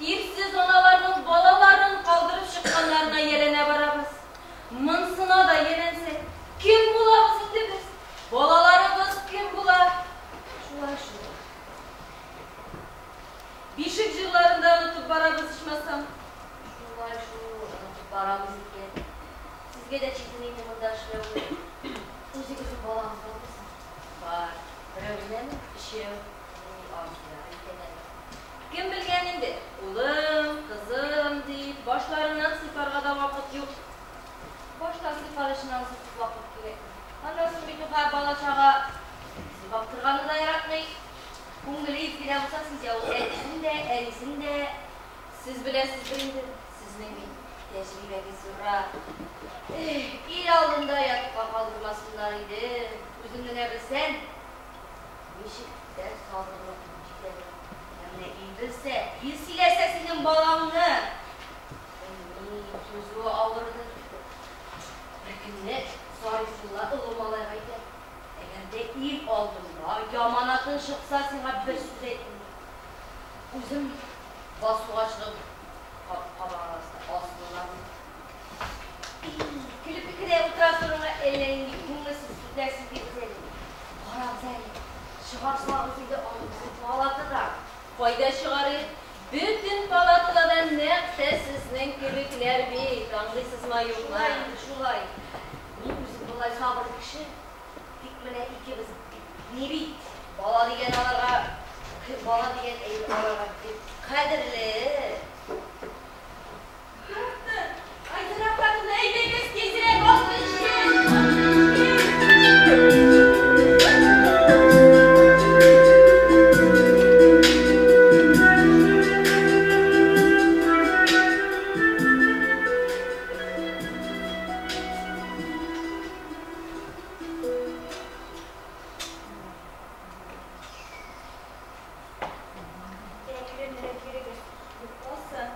[SPEAKER 3] Ирсез аналарның балаларын калдырып чыкканнарына ияләнә барабыз. Монсына да ияләнсәк, кем булабыз инде без? Балаларыбыз кем була? Шулай шул. Бишек җырларын да онытып барабыз ичмасам.
[SPEAKER 2] Шулай шул, онытып барабыз икән. Сезгә дә читен инде монда эшләве. Үзегезнең балагыз бармы соң? Бар. Берәү генәме? Өчәү. Ой, абзыйлар икән әле.
[SPEAKER 3] Кем белгән инде? Улым, кызым дип, башларыннан сыйпарга да вакыт юк.
[SPEAKER 2] Баштан сыйпар өчен анысы күп вакыт кирәк. Аннан соң бит юка бала-чага сыйпап торганны да яратмый. Күңеле изге дә булса, сизә ул әтисен дә, әнисен дә.
[SPEAKER 3] Сез беләсездер инде, сезнең бит тәҗрибәгез зуррак.
[SPEAKER 2] Эх, ил алдында оятка калдырмасыннар иде. Үзең генә белсәң, ничек тә сабырлык җитәдер. Ә менә ил белсә, ил сөйләсә синең балаңны. Белмим, түзүе авырдыр. Бер көнне Зарифулла олы малайга әйтә, әгәр дә ил алдында яманатың чыкса, сиңа бер сүз әйтмим. Үзем басуга чыгып, капка арасына асылынам. Көлеп кенә утырасы урынга әллә нинди күңелсез сүзләр сөйлибез әле. Карагыз әле, чыгарсагыз инде аны безнең палатадан.
[SPEAKER 3] Кайда чыгарыйк? Бөтен палатада да нәкъ тә сезнең кебекләр бит, аңлыйсызмы, юкмы?
[SPEAKER 2] Шулай инде, шулай. Мин үзем болай сабыр кеше. Тик менә икебез ни бит, бала дигән аларга, бала дигән әйбер аларга бик кадерле.
[SPEAKER 3] Доктор, Айзара хатын, әйдәгез тизрәк, ат эчкән, ат эчкән.
[SPEAKER 4] Әй,
[SPEAKER 5] Әкренрәк йөрегез, йокласын.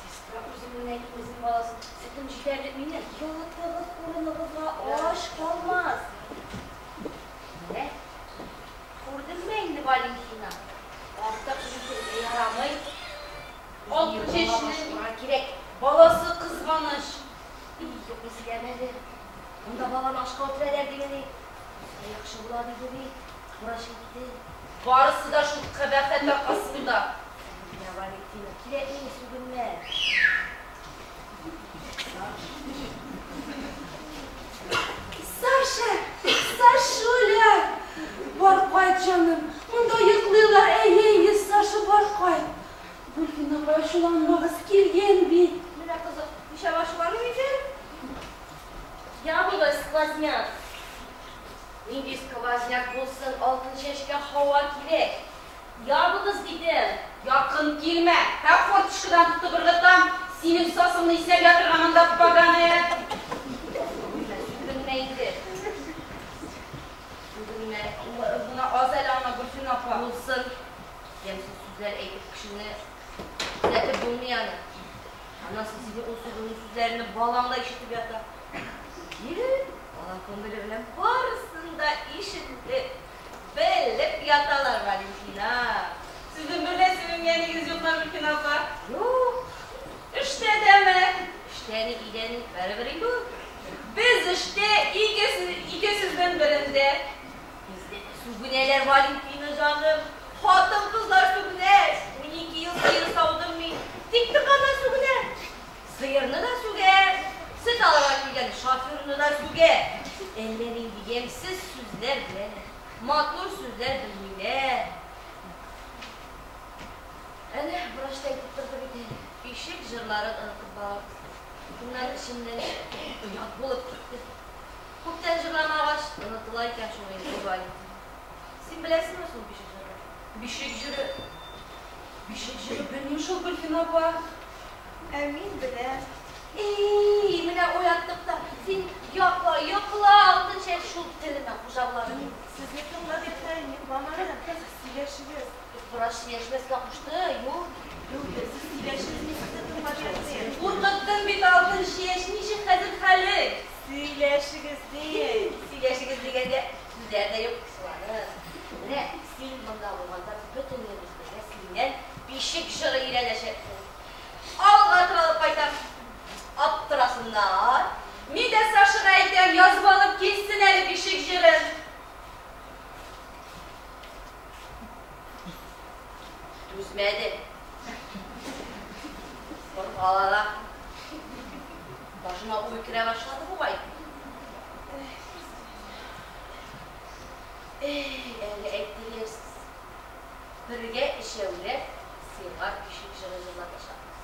[SPEAKER 2] Сестра үзем генә имезим баласын, сөтем җитәрлек минем.
[SPEAKER 4] Ятыгыз урыныгызга, ач калмас.
[SPEAKER 2] Менә, күрдеңме инде, Валентина? Артык җитәргә ярамый.
[SPEAKER 3] Алтын
[SPEAKER 2] Бала
[SPEAKER 3] чәчле.
[SPEAKER 2] башкарга кирәк.
[SPEAKER 3] Баласы кызганыч.
[SPEAKER 2] И, юк, исләмәде. Монда баланы ашка үтерәләр дигән. Яхшы була диде бит. Врач әйтте.
[SPEAKER 3] Барысы да шул кабахәт аркасында.
[SPEAKER 2] Менә, Валентина, кирәкми сүгенмә.
[SPEAKER 3] Саша, Сашуля! Бар кайт, җаным. Монда йоклыйлар. Әйе, әйе, Саша, бар кайт. Гөлфин апа, ачуланмагыз, килгән бит.
[SPEAKER 5] Менә кызык, ничә ачулану икән?
[SPEAKER 4] Ябыгыз, сквозняк.
[SPEAKER 2] Нинди сквозняк булсын, алтын чәчкә һава кирәк.
[SPEAKER 4] Ябыгыз, дидем.
[SPEAKER 3] Якын килмә. Ә форточкадан тотып ыргытам. Синең сасыңны иснәп ятырга монда поганая.
[SPEAKER 2] Сүгенмә, сүгенмә инде. Сүгенмә.
[SPEAKER 3] Гына аз әле аңа, Гөлфин апа.
[SPEAKER 2] Булсын. Ямьсез сүзләр әйтеп кешене төзәтеп булмый аны. Аннан соң синең ул сүгенү сүзләреңне балаң да ишетеп ята. Е, бала күңеле белән барысын да ишетеп, белеп яталар, Валентина.
[SPEAKER 3] Сезнең бер дә сүгенгәнегез юкмы, Гөлфин апа?
[SPEAKER 2] Юк,
[SPEAKER 3] Эштә дәме?
[SPEAKER 2] эштә ни, өйдә ни, барыбер инде ул.
[SPEAKER 3] Без эштә ике, ике сүзнең берендә.
[SPEAKER 2] Бездә дә сүгенәләр, Валентина җаным. Хатын-кызлар сүгенә. 12 ел сыер саудым мин. Тик торганнан сүгенә. Сыерны да сүгә, сөт алырга килгән шоферны да сүгә. Әллә нинди ямьсез сүзләр беләләр. Матур сүзләр белмиләр. Әнә, врач та әйтеп торды бит әле. Бишек җырларын онытып барабыз. Шуннан эчемнән оят булып китте. Күптән җырламагач, онытыла икән шул инде, Валентина. Син беләсеңме шул бишек җырын?
[SPEAKER 3] Бишек җыры. Бишек җыры белмим шул, Гөлфин апа.
[SPEAKER 5] Ә мин беләм.
[SPEAKER 2] Эй, менә уяттык та. Син йокла, йокла, алтын чәч шул телемә хуҗа була мин.
[SPEAKER 5] Сезне тыңлап ятайым, йокламадым. Сөйләшегез.
[SPEAKER 2] Врач сөйләшмәскә кушты, юк.
[SPEAKER 5] Юк, сез сөйләшегез, мин сезне тыңлап ятыйм.
[SPEAKER 3] Куркыттың бит, алтын чәч, ничек хәзер хәлең?
[SPEAKER 5] Сөйләшегез дим.
[SPEAKER 2] Сөйләшегез дигәндә сүзләр дә юк, сыланып. Менә син монда булганда бөтенебез бергә синнән бишек җыры өйрәнәчәкбез. Алга алып кайтам. Аптырасыннар.
[SPEAKER 3] Мин дә Сашага әйтәм, язып алып килсен әле бишек җырын.
[SPEAKER 2] Түзмәде. Боргалана. Башыма уй керә башлады бугай. Эй, әле әйтте. Бергә өчәүләп сиңа бишек җыры җырлатачакбыз.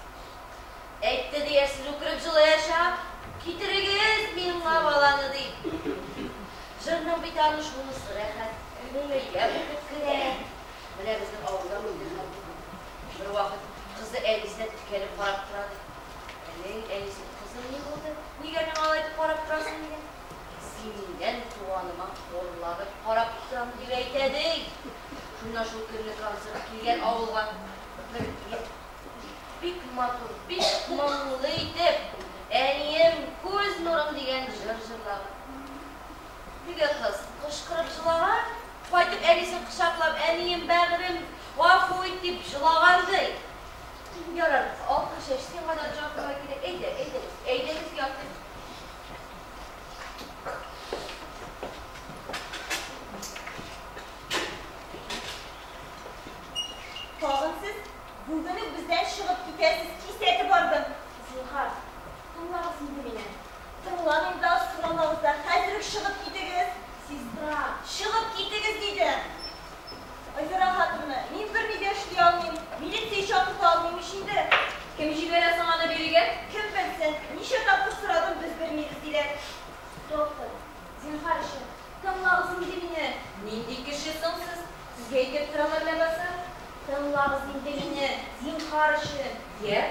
[SPEAKER 2] Әйтте диярсез, үкереп җылаячак. Китерегез миңа баланы дип. Җырның бит аны шунысы рәхәт, күңелгә үтеп керә. Менә безнең авылда мондый хәл булган. Бер вакыт кызы әнисенә текәлеп карап тора ди. Әнең әнисе, кызым, ни булды? Нигә миңа алай итеп карап торасың дигән. Синнән туганыма хурланып карап торам дип әйтә ди. Шуннан шул көнне концерт килгән авылга бер ир бик матур, бик моңлы итеп «Әнием, күз нурым» дигән җыр җырлаган. Теге кыз кычкырып җылаган, кайтып әнисен кочаклап, «Әнием, бәгырем, гафу ит» дип җылаган ди. Ярар, алтын чәч, сиңа да җатырга кирәк. Әйдә, әйдәгез, әйдәгез ятыйк.
[SPEAKER 5] Тагын сез бүген үк бездән чыгып китәсез, кисәтеп бардым.
[SPEAKER 4] Зинһар, тыңлагыз инде мине.
[SPEAKER 5] Тыңламыйм да, сорамагыз да, хәзер үк чыгып китегез.
[SPEAKER 4] Сестра,
[SPEAKER 5] Чыгып китегез, дидем. Айзара хатыны, мин берни дә эшли алмыйм, милиция чакырта алмыйм ич инде.
[SPEAKER 3] Кем җибәрә соң аны бирегә?
[SPEAKER 5] Кем белсен, ничә тапкыр сорадым, без белмибез, диләр.
[SPEAKER 4] Доктор, зинһар өчен, тыңлагыз инде мине.
[SPEAKER 3] Нинди кеше соң сез? Сезгә әйтеп торалар ләбаса.
[SPEAKER 4] Тыңлагыз инде мине, зинһар өчен.
[SPEAKER 3] Йә,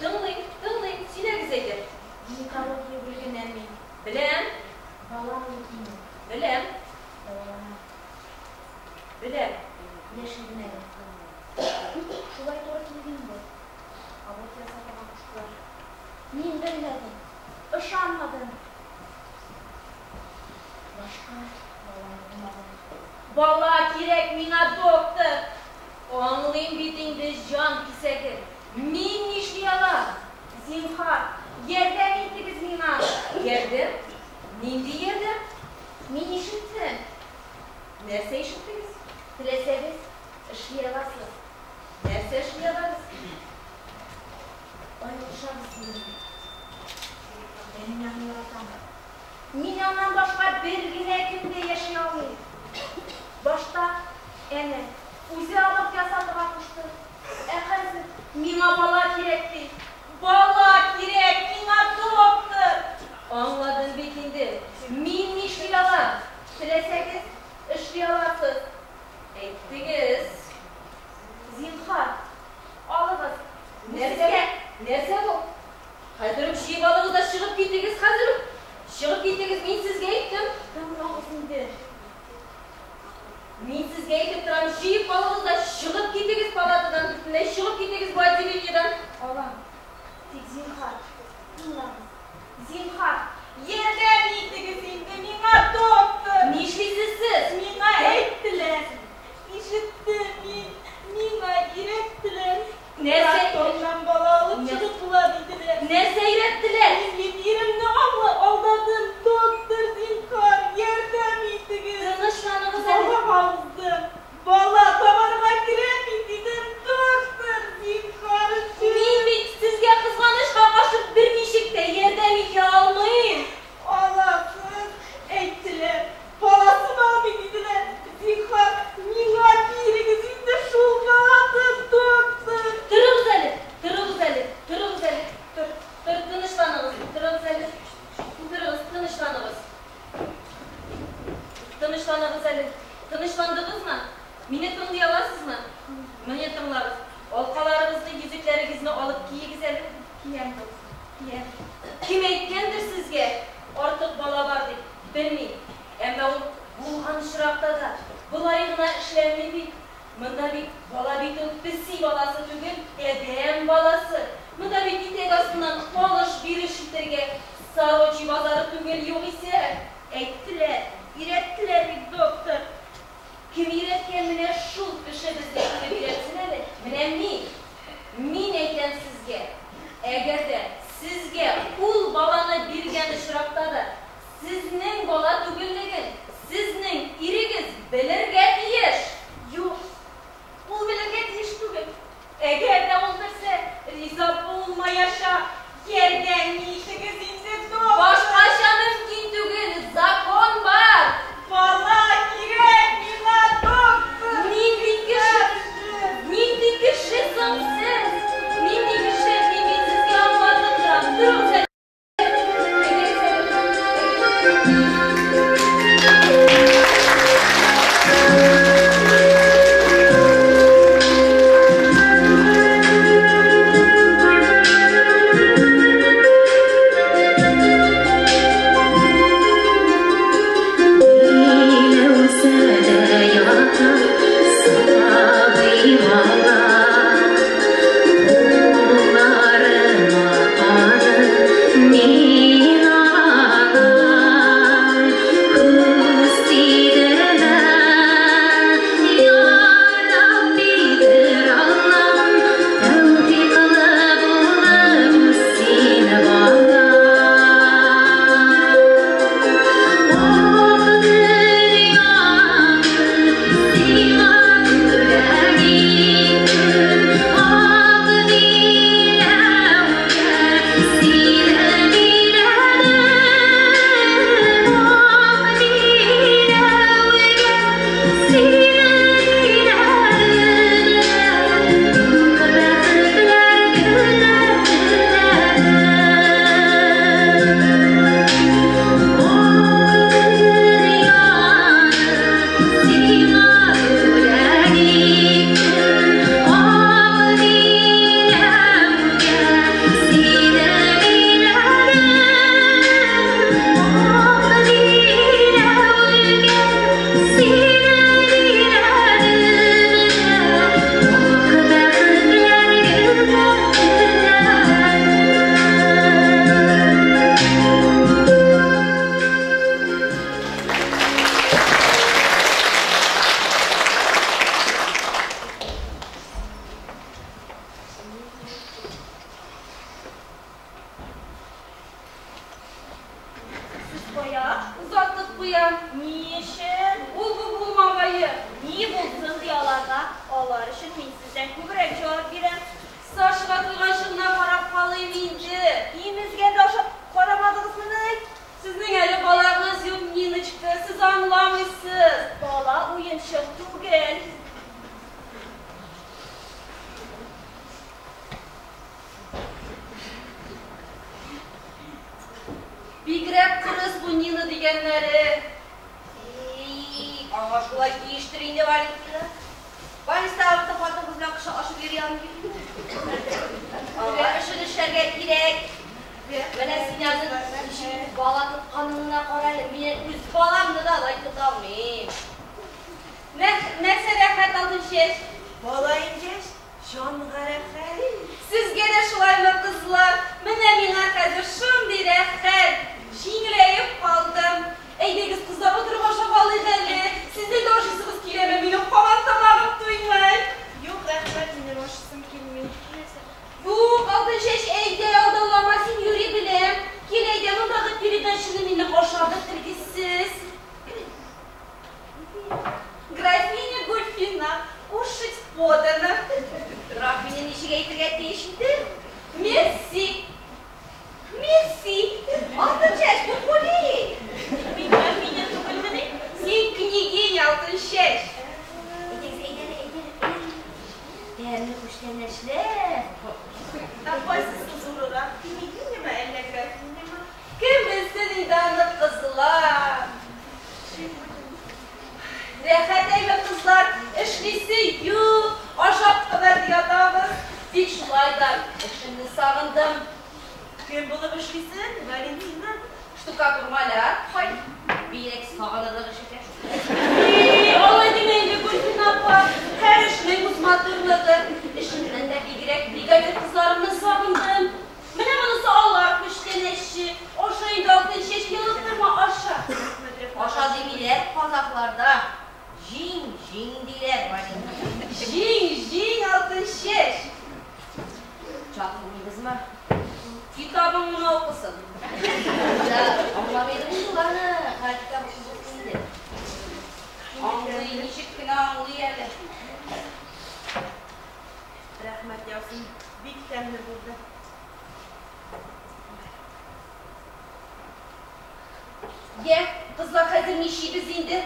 [SPEAKER 3] тыңлыйм, тыңлыйм, сөйләгез әйдә.
[SPEAKER 4] Гинекология бүлегеннән мин.
[SPEAKER 3] Беләм,
[SPEAKER 4] Балам лейкемия.
[SPEAKER 3] беләм,
[SPEAKER 4] Дәвалана.
[SPEAKER 3] беләм.
[SPEAKER 4] Яшьлегенә. Шулай туры килде инде. Аборт ясатырга куштылар. Мин белмәдем, ышанмадым. Башка балам булмады.
[SPEAKER 3] Бала кирәк миңа, доктор. Аңлыйм бит инде, җан кисәге. Мин нишли алам?
[SPEAKER 4] Зинһар, ярдәм итегез миңа.
[SPEAKER 2] Ярдәм? Нинди ярдәм?
[SPEAKER 4] Мин ишеттем.
[SPEAKER 2] Нәрсә ишеттегез?
[SPEAKER 4] Теләсәгез, эшли аласыз.
[SPEAKER 2] Нәрсә эшли алабыз?
[SPEAKER 4] Аерылышабыз дидем. Ә мин аны яратам. Мин аннан башка бер генә көн дә яши алмыйм. Башта, әнә, үзе аборт ясатырга кушты. Ә хәзер
[SPEAKER 3] миңа бала кирәк ди. Бала кирәк миңа, доктор.
[SPEAKER 2] Аңладым бит инде. Мин нишли алам?
[SPEAKER 3] Теләсәгез, эшли аласыз.
[SPEAKER 2] Әйттегез.
[SPEAKER 4] Зинһар, алыгыз. Бу
[SPEAKER 2] Нәрсә?
[SPEAKER 4] сезгә.
[SPEAKER 2] Нәрсә бу? Хәзер үк җыеп алыгыз да чыгып китегез хәзер үк. Чыгып китегез, мин сезгә әйттем.
[SPEAKER 4] Тыңлагыз инде.
[SPEAKER 2] Мин сезгә әйтеп торам, җыеп алыгыз да чыгып китегез палатадан, бөтенләй чыгып китегез бу отделениедән.
[SPEAKER 4] Алам. Тик зинһар, тыңлагыз. Зинһар,
[SPEAKER 5] Ярдәм итегез инде миңа, доктор.
[SPEAKER 2] Нишлисез сез?
[SPEAKER 5] Миңа әйттеләр. Ишеттем мин. Миңа өйрәттеләр.
[SPEAKER 2] Нәрсә?
[SPEAKER 5] Роддомнан бала алып чыгып була диделәр.
[SPEAKER 2] Нәрсә өйрәттеләр?
[SPEAKER 5] Мин бит иремне алдадым, доктор, зинһар, ярдәм итегез.
[SPEAKER 3] Тынычланыгыз әле.
[SPEAKER 5] Бала алдым. Бала табарга кирәк бит дидем, доктор, зинһар өчен.
[SPEAKER 3] Мин бит сезгә кызганычка каршы берничек тә ярдәм итә алмыйм.
[SPEAKER 5] Аласыз, әйттеләр. Баласын алмый диделәр. Зинһар, миңа бирегез инде шул баланы, доктор.
[SPEAKER 3] Торыгыз әле, торыгыз әле, торыгыз әле. Тор, тор, тынычланыгыз, торыгыз әле. Торыгыз, тынычланыгыз. Тынычланыгыз әле. Тынычландыгызмы? Мине тыңлый аласызмы? Мине тыңлагыз. Алкаларыгызны, йөзекләрегезне алып киегез әле.
[SPEAKER 4] Киям, доктор, киям.
[SPEAKER 3] Кем әйткәндер сезгә артык бала бар дип, белмим. Әмма ул булган очракта да болай гына эшләнми бит. Монда бит бала бит ул песи баласы түгел, адәм баласы. Монда бит итәк астыннан алыш-биреш итәргә Сорочи базары түгел югыйсә.
[SPEAKER 5] Әйттеләр, өйрәттеләр бит, доктор.
[SPEAKER 3] Кем өйрәткән, менә шул кеше безгә килеп өйрәтсен әле. Менә мин, мин әйтәм сезгә, әгәр дә сезгә ул баланы биргән очракта да сезнең бала түгеллеген сезнең ирегез белергә тиеш.
[SPEAKER 5] Юк, ул белергә тиеш түгел. Әгәр дә ул белсә, риза булмаячак. Ярдәм итегез инде, доктор.
[SPEAKER 3] Башкача мөмкин түгел, закон бар.
[SPEAKER 5] Бала кирәк миңа, доктор.
[SPEAKER 3] Нинди кеше? Нинди кеше соң сез? Нинди кеше? Мин бит сезгә аңлатып торам. Торыгыз әле.
[SPEAKER 2] Валентина. Больницада хатын-кыз белән кеше ашып йөри алмый. Аңа эшен эшләргә кирәк. Менә син аның ничек бала тотканына кара әле. Мин үз баламны да алай тота алмыйм.
[SPEAKER 3] Нәрсә рәхәт, Алтынчәч?
[SPEAKER 5] Бала имгәч, җанга рәхәт.
[SPEAKER 3] Сезгә дә шулаймы, кызлар? Менә миңа хәзер шундый рәхәт. Җиңеләеп калдым. Әйдәгез, кызлар, утырып ашап алыйк әле. Сезнең дә ашыйсыгыз киләме? Минем һаман тамагым туймый.
[SPEAKER 5] Юк, рәхмәт, минем ашыйсым килми.
[SPEAKER 3] Юк, Алтынчәч, әйдә, алдалама, син юри беләм. Кил, әйдә, мондагы передачаны минем ашап бетергесез. Графиня Гульфина, кушать подано.
[SPEAKER 2] Графиня ничек әйтергә тиеш инде?
[SPEAKER 3] Мерси. Мерси.
[SPEAKER 2] Алтынчәч, бу Гули.
[SPEAKER 3] Мин графиня түгелмени? Син княгиня, Алтынчәч.
[SPEAKER 2] Әйдәгез, әйдә, әйдә, әйдә. Тәмле күчтәнәчләр.
[SPEAKER 5] Ә кайсысы зуррак, княгинямы, әллә графинямы?
[SPEAKER 3] Кем белсен инде аны, кызлар? Рәхәт әйбер, кызлар, эшлисе юк, ашап кына ятабыз. Тик шулай да эшемне сагындым.
[SPEAKER 5] Кем булып эшлисең, Валентина?
[SPEAKER 3] Штукатур маляр.
[SPEAKER 2] Хай, бигрәк сагынырлык эш икән шул.
[SPEAKER 3] Эй, алай димә инде, Гөлфинә апа. Һәр эшнең үз матурлыгы. Эшемнән дә бигрәк бригадир кызларымны сагындым. Менә монысы алар күчтәнәче. Аша инде, Алтынчәч, ялыктырма, аша.
[SPEAKER 2] Аша димиләр казахларда. Җиң, җиң диләр, Валентина.
[SPEAKER 3] Җиң, җиң, Алтынчәч.
[SPEAKER 2] Чакырмыйбызмы?
[SPEAKER 3] Китабың гына укысын.
[SPEAKER 2] Да, аңламыйдым шул аны. Хәзер китап укып инде.
[SPEAKER 3] Аңлый, ничек кенә аңлый әле.
[SPEAKER 5] Рәхмәт яусын, бик тәмле булды.
[SPEAKER 3] Йә, кызлар, хәзер нишлибез инде?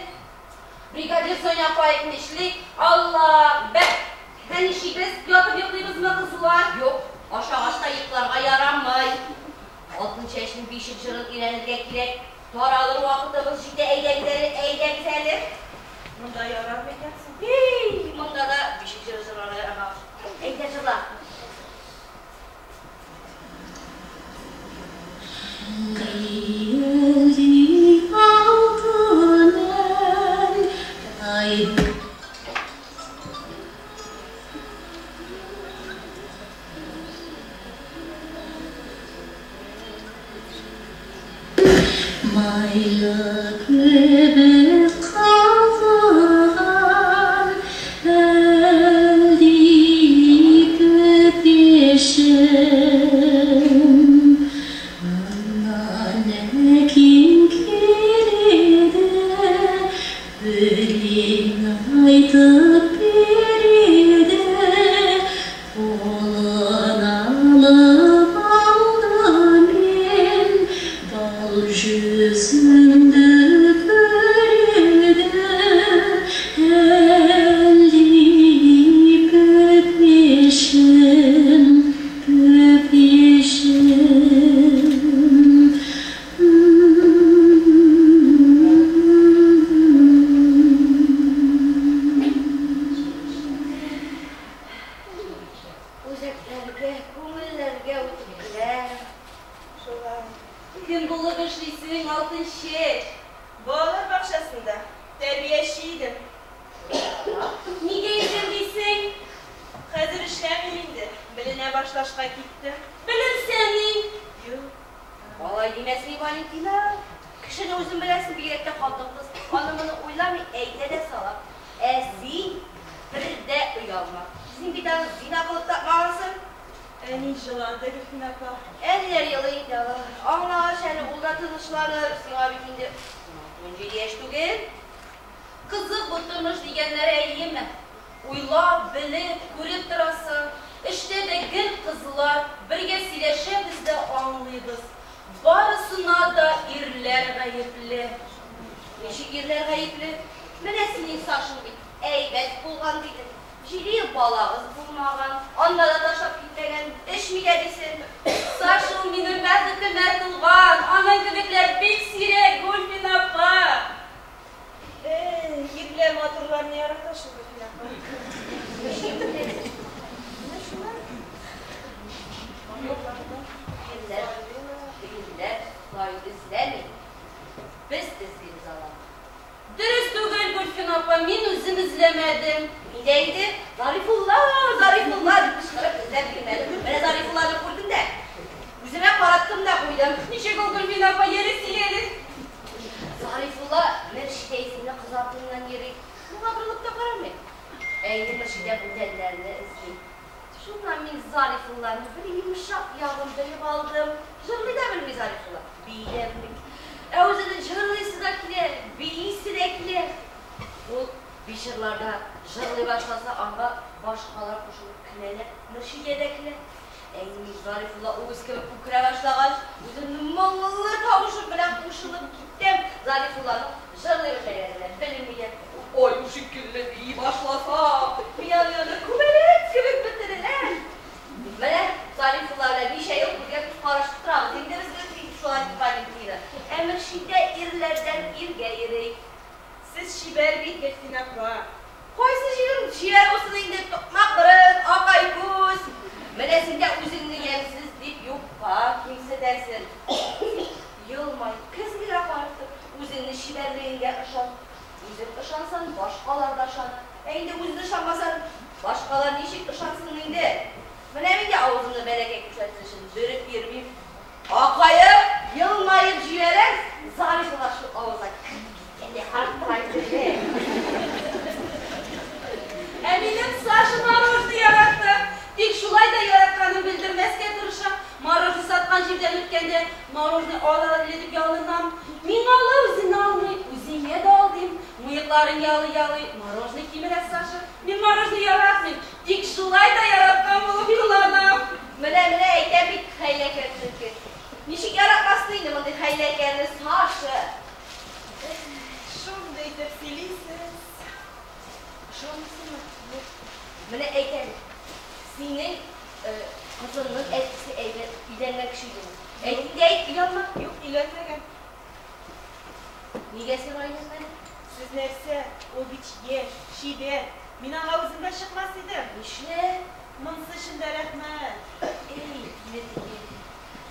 [SPEAKER 3] Бригадир Соня апа әйтмешли, Алла, бәк. Ә нишлибез? Ятып йоклыйбызмы, кызлар?
[SPEAKER 2] Юк, ашагач та йокларга ярамый. Алтынчәчнең бишек җырын өйрәнергә кирәк. Таралыр вакытыбыз җитә, әйдәгез әле, әйдәгез әле.
[SPEAKER 5] Монда ярар микән соң?
[SPEAKER 2] Һи, монда да бишек җыры җырларга ярамагыз. Әйдә, җырла.
[SPEAKER 1] Майлы кебек калган әлди көпешем. Аннан әкин килде, өлең айтып бирде, Қолын алып алдым мен, бал жүзіңді көрді, әлди көпешім, көпешім.
[SPEAKER 2] Үзәкләргә, күңелләргә үтеп керә.
[SPEAKER 5] Шулай.
[SPEAKER 3] Кем булып эшлисең, Алтынчәч?
[SPEAKER 5] Балалар бакчасында тәрбияче идем.
[SPEAKER 3] Нигә идем дисең?
[SPEAKER 5] Хәзер эшләмим инде. Беленә башлашка киттем.
[SPEAKER 3] Беленсәң ни?
[SPEAKER 5] Юк.
[SPEAKER 2] Алай димәсең, Валентина. Кешене үзең беләсең, бигрәк тә хатын-кыз. Аны моны уйламый, әйтә дә сала. Ә син бер дә оялма. Син бит аны зина кылып тапмагансың.
[SPEAKER 5] Әни җылады, Гөлфинә апа.
[SPEAKER 2] Әниләр елый инде алар. Аңлагач әле ул да тынычланыр. Сиңа бит инде 17 яшь түгел.
[SPEAKER 3] Кызык бу тормыш дигәннәре, әйеме? Уйлап, белеп, күреп торасың. Эштә дә гел кызлар, бергә сөйләшәбез дә аңлыйбыз. Барысына да ирләр гаепле.
[SPEAKER 2] Ничек ирләр гаепле? Менә синең Сашың бит әйбәт булган дидең. 7 ел балагыз булмаган, анда да ташлап китмәгән, эчми дә дисең.
[SPEAKER 3] Саша ул минем бәхетемә туган. Аның кебекләр бик сирәк, Гөлфинә апа.
[SPEAKER 5] Эй, ирләр. Егетләр матурларны ярата шул, Гөлфинә апа.
[SPEAKER 2] Менә шулай. Ирләр, ирләр тай эзләми. Без эзлибез аларны.
[SPEAKER 3] Дөрес түгел, Гөлфинә апа, мин үзем эзләмәдем.
[SPEAKER 2] Мин дә инде Зарифулла, Зарифулла дип кычкырып эзләп йөрмәдем. Менә Зарифулланы күрдем дә, үземә караттым да куйдым.
[SPEAKER 3] Ничек ул, Гөлфинә апа, яле сөйлә әле.
[SPEAKER 2] Зарифулла Мөршидә исемле кыз артыннан йөри. Моңа борылып та карамый. Ә инде Мөршидә бүтәннәрне эзли. Шуннан мин Зарифулланың бер йомшак ягын белеп алдым. Җырлый да белми Зарифулла, бии дә белми. Ә үзенең җырлыйсы да килә, биисе дә килә. Ул вечерларда җырлый башласа, аңа башкалар кушылып көләләр, Мөршидә дә көлә. Ә инде мин Зарифулла үгез кебек үкерә башлагач, үземнең моңлы тавышым белән кушылып киттем. Зарифулланың җырлый белмәгәнен дә белми дә. Аю шикелле бии башласа, мин аның янында күбәләк кебек бөтереләм. Менә Зарифулла белән ничә ел күзгә күз карашып торабыз. Инде без шулай дип Валентина. Ә Мөршидә ирләрдән иргә йөри.
[SPEAKER 5] Сез чибәр бит, Гөлфинә апа.
[SPEAKER 2] Кайсы җирем чибәр булсын инде, токмак борын, акай күз. Менә син дә үзеңне ямьсез дип юкка кимсетәсең. Елмай, көзгегә карап тор, үзеңне чибәрлегеңә ышан. Үзең ышансаң, башкалар да ышаныр. Ә инде үзең ышанмасаң, башкалар ничек ышансын инде? Менә мин дә авызымны бәләкәй күрсәтер өчен бөреп йөрмим. Акаеп, елмаеп җибәрәм, Зарифулла шул авызга кереп киткәндәй карап тора.
[SPEAKER 3] Ә минем Саша мороженое яратты. Тик шулай да яратканын белдермәскә тырыша. Мороженое саткан җирдән үткәндә, мороженое ал әле дип ялынам. Миңа ала, үзенә алмый, үзеңә дә ал дим. Мыекларын ялый-ялый, мороженое кимерә Саша. Мин мороженое яратмыйм, тик шулай да яраткан булып кыланам.
[SPEAKER 2] Менә, менә әйтәм бит, хәйләкәр төлке. Ничек яратмасын инде мондый хәйләкәрне Саша?
[SPEAKER 5] Шундый итеп сөйлисез. Ышанмыйсыңмы? Юк.
[SPEAKER 2] Менә әйтәм, синең кызыңның әтисе әйбәт өйләнгән кеше идеме? Әйт инде, әйт, оялма.
[SPEAKER 5] Юк, өйләнмәгән.
[SPEAKER 2] Нигә сиңа өйләнмәде?
[SPEAKER 5] Сез нәрсә, ул бит яшь, чибәр. Мин аңа үзем дә чыкмас идем.
[SPEAKER 2] Нишләп?
[SPEAKER 5] Монысы өчен дә рәхмәт.
[SPEAKER 2] Эй, тиле тиле.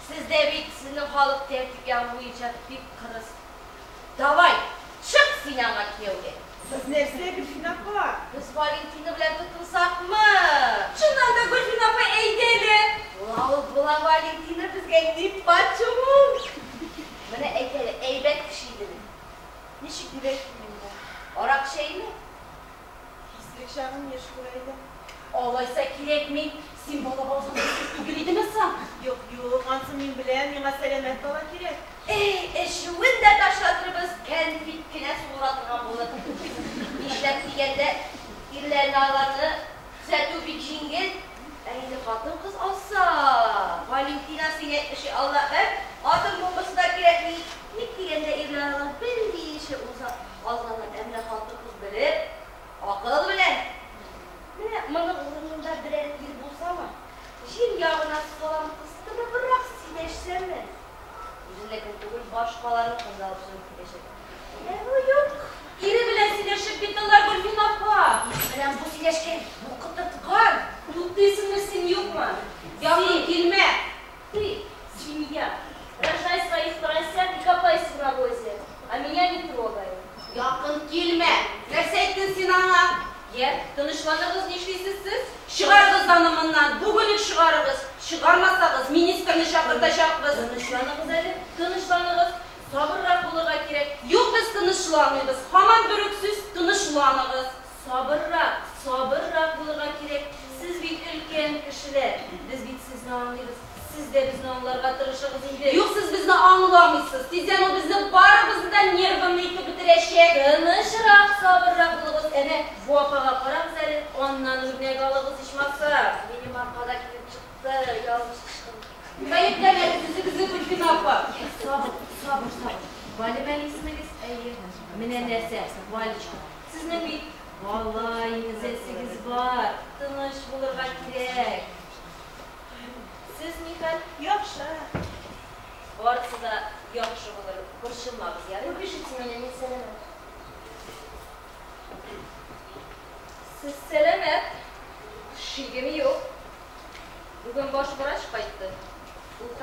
[SPEAKER 2] Сездә бит сезнең халык тәртип ягы буенча бик кырыс. Давай, чык син аңа кияүгә.
[SPEAKER 5] Сез нәрсә, Гөлфинә апа?
[SPEAKER 2] Без Валентина белән тотынсакмы?
[SPEAKER 3] Чыннан да, Гөлфинә апа, әйдә әле.
[SPEAKER 2] Була ул, була Валентина безгә нипочем. Менә әйт әле, әйбәт кеше идеме?
[SPEAKER 5] Ничек дип әйтим инде?
[SPEAKER 2] Аракы чәйме?
[SPEAKER 5] Исерек чагын еш күрә идем.
[SPEAKER 3] Алайса кирәкми. Син бала алсаң түгел идеме соң?
[SPEAKER 5] Юк, юк, ансын мин беләм, миңа сәламәт бала кирәк.
[SPEAKER 2] Эй, эчүен дә ташлатырбыз, кәнфит кенә суыра торган булыр. Нишләп дигәндә, ирләрне аларны төзәтү бик җиңел. Ә инде хатын-кыз алса, Валентина син әйтмешли, Алла бер, атом бомбасы да кирәкми. Ник дигәндә ирләр алар белмичә уза азалар, ә менә хатын-кыз белеп, акыл белән. Менә моның урынында берәр ир булсамы, җир ягына салам кыстырыбрак сөйләшсәме, үзенекен түгел, башкаларныкын да алып чыгып китәчәк. Ә бу юк.
[SPEAKER 3] Ире белән сөйләшеп бит алар, Гөлфинә апа.
[SPEAKER 2] Ире белән бу сөйләшкән, бу котырткан.
[SPEAKER 3] Туктыйсыңмы син, юкмы? Якын килмә.
[SPEAKER 4] Ты, свинья, рожай своих поросят и копайся в навозе, а меня не трогай.
[SPEAKER 2] Якын килмә. Нәрсә әйттең син аңа?
[SPEAKER 3] Йә, тынычланыгыз, нишлисез сез? Чыгарыгыз аны моннан, бүген үк чыгарыгыз. Чыгармасагыз, министрны чакыртачакбыз.
[SPEAKER 4] Тынычланыгыз әле, тынычланыгыз. Сабыррак булырга кирәк.
[SPEAKER 3] Юк, без тынычланмыйбыз. Һаман бер үк сүз, тынычланыгыз.
[SPEAKER 4] Сабыррак, сабыррак булырга кирәк. Сез бит өлкән кешеләр. Без бит сезне аңлыйбыз. Сез дә безне аңларга тырышыгыз инде.
[SPEAKER 3] Юк, сез безне аңламыйсыз. Тиздән ул безне барыбызны да нервыңны итеп бетерәчәк.
[SPEAKER 4] Тынычрак, сабыррак булыгыз. Әнә, бу апага карагыз әле, аннан үрнәк алыгыз ичмаса.
[SPEAKER 2] Минем аркада килеп чыкты, ялгыш кычкырдым.
[SPEAKER 3] Гаепләмәгез үзегезне, Гөлфинә апа.
[SPEAKER 4] Сабыр, сабыр, сабыр. Валя әле исемегез? Әйе. Менә нәрсә, Валечка. Сезнең бит бала имезәсегез бар. Тыныч булырга кирәк. Сез нихәл?
[SPEAKER 5] Яхшы.
[SPEAKER 4] Барысы да яхшы булыр. Борчылмагыз, ярыймы?
[SPEAKER 2] Выпишите меня, мин сәламәт.
[SPEAKER 4] Сез сәламәт. Шигем юк. Бүген баш врач кайтты. Ул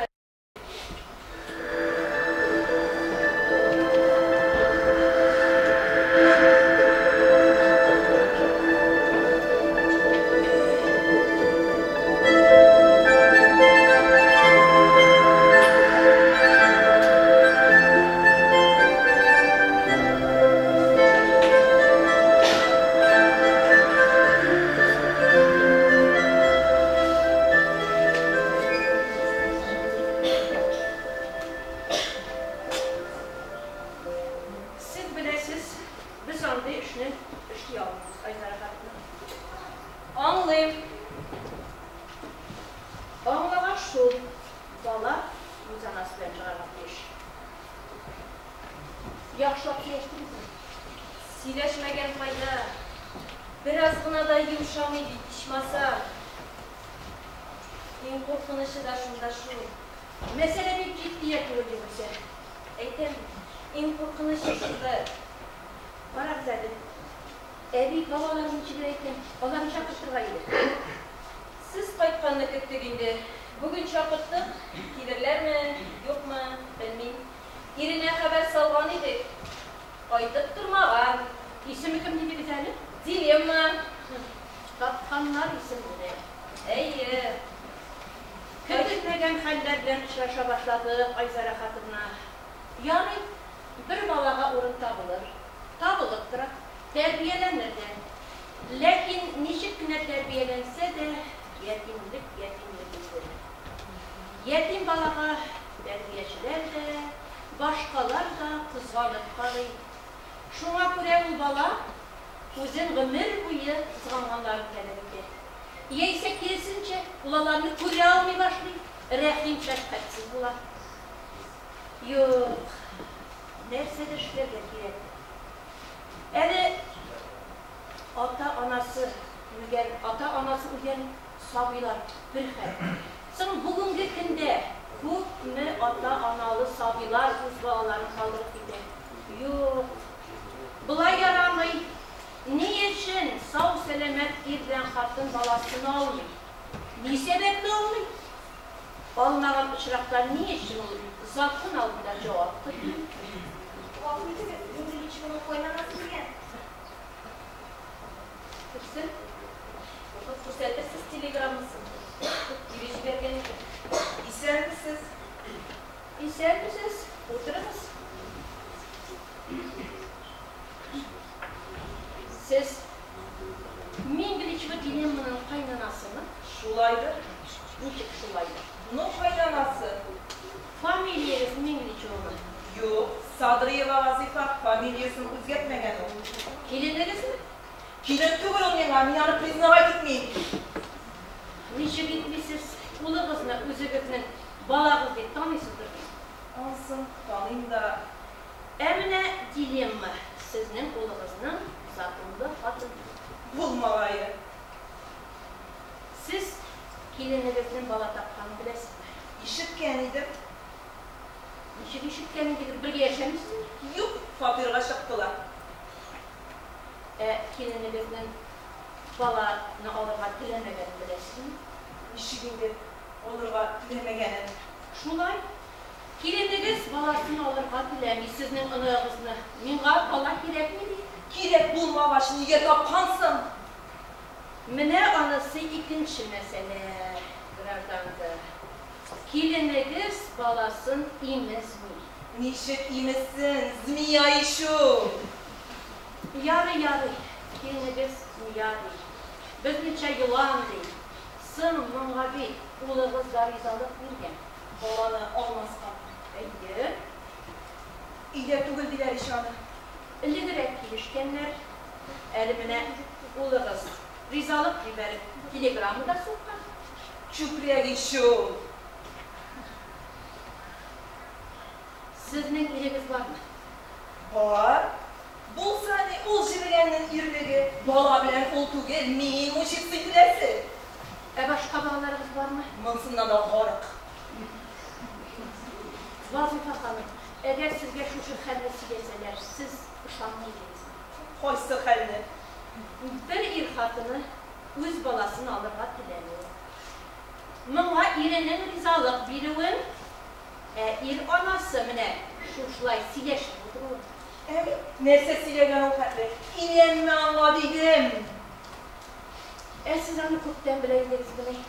[SPEAKER 3] Әгәр сезгә шушы хәлне сөйләсәләр, сез ышанмый идегезме? Кайсы хәлне?
[SPEAKER 2] Бер ир хатыны үз баласын алырга теләми. Моңа иренең ризалык бирүен, ә ир анасы менә шушылай сөйләшеп утыруын.
[SPEAKER 5] Ә нәрсә сөйләгән ул хәтле? Өйләнмә аңа дидем.
[SPEAKER 2] Ә сез аны күптән белә идегезмени?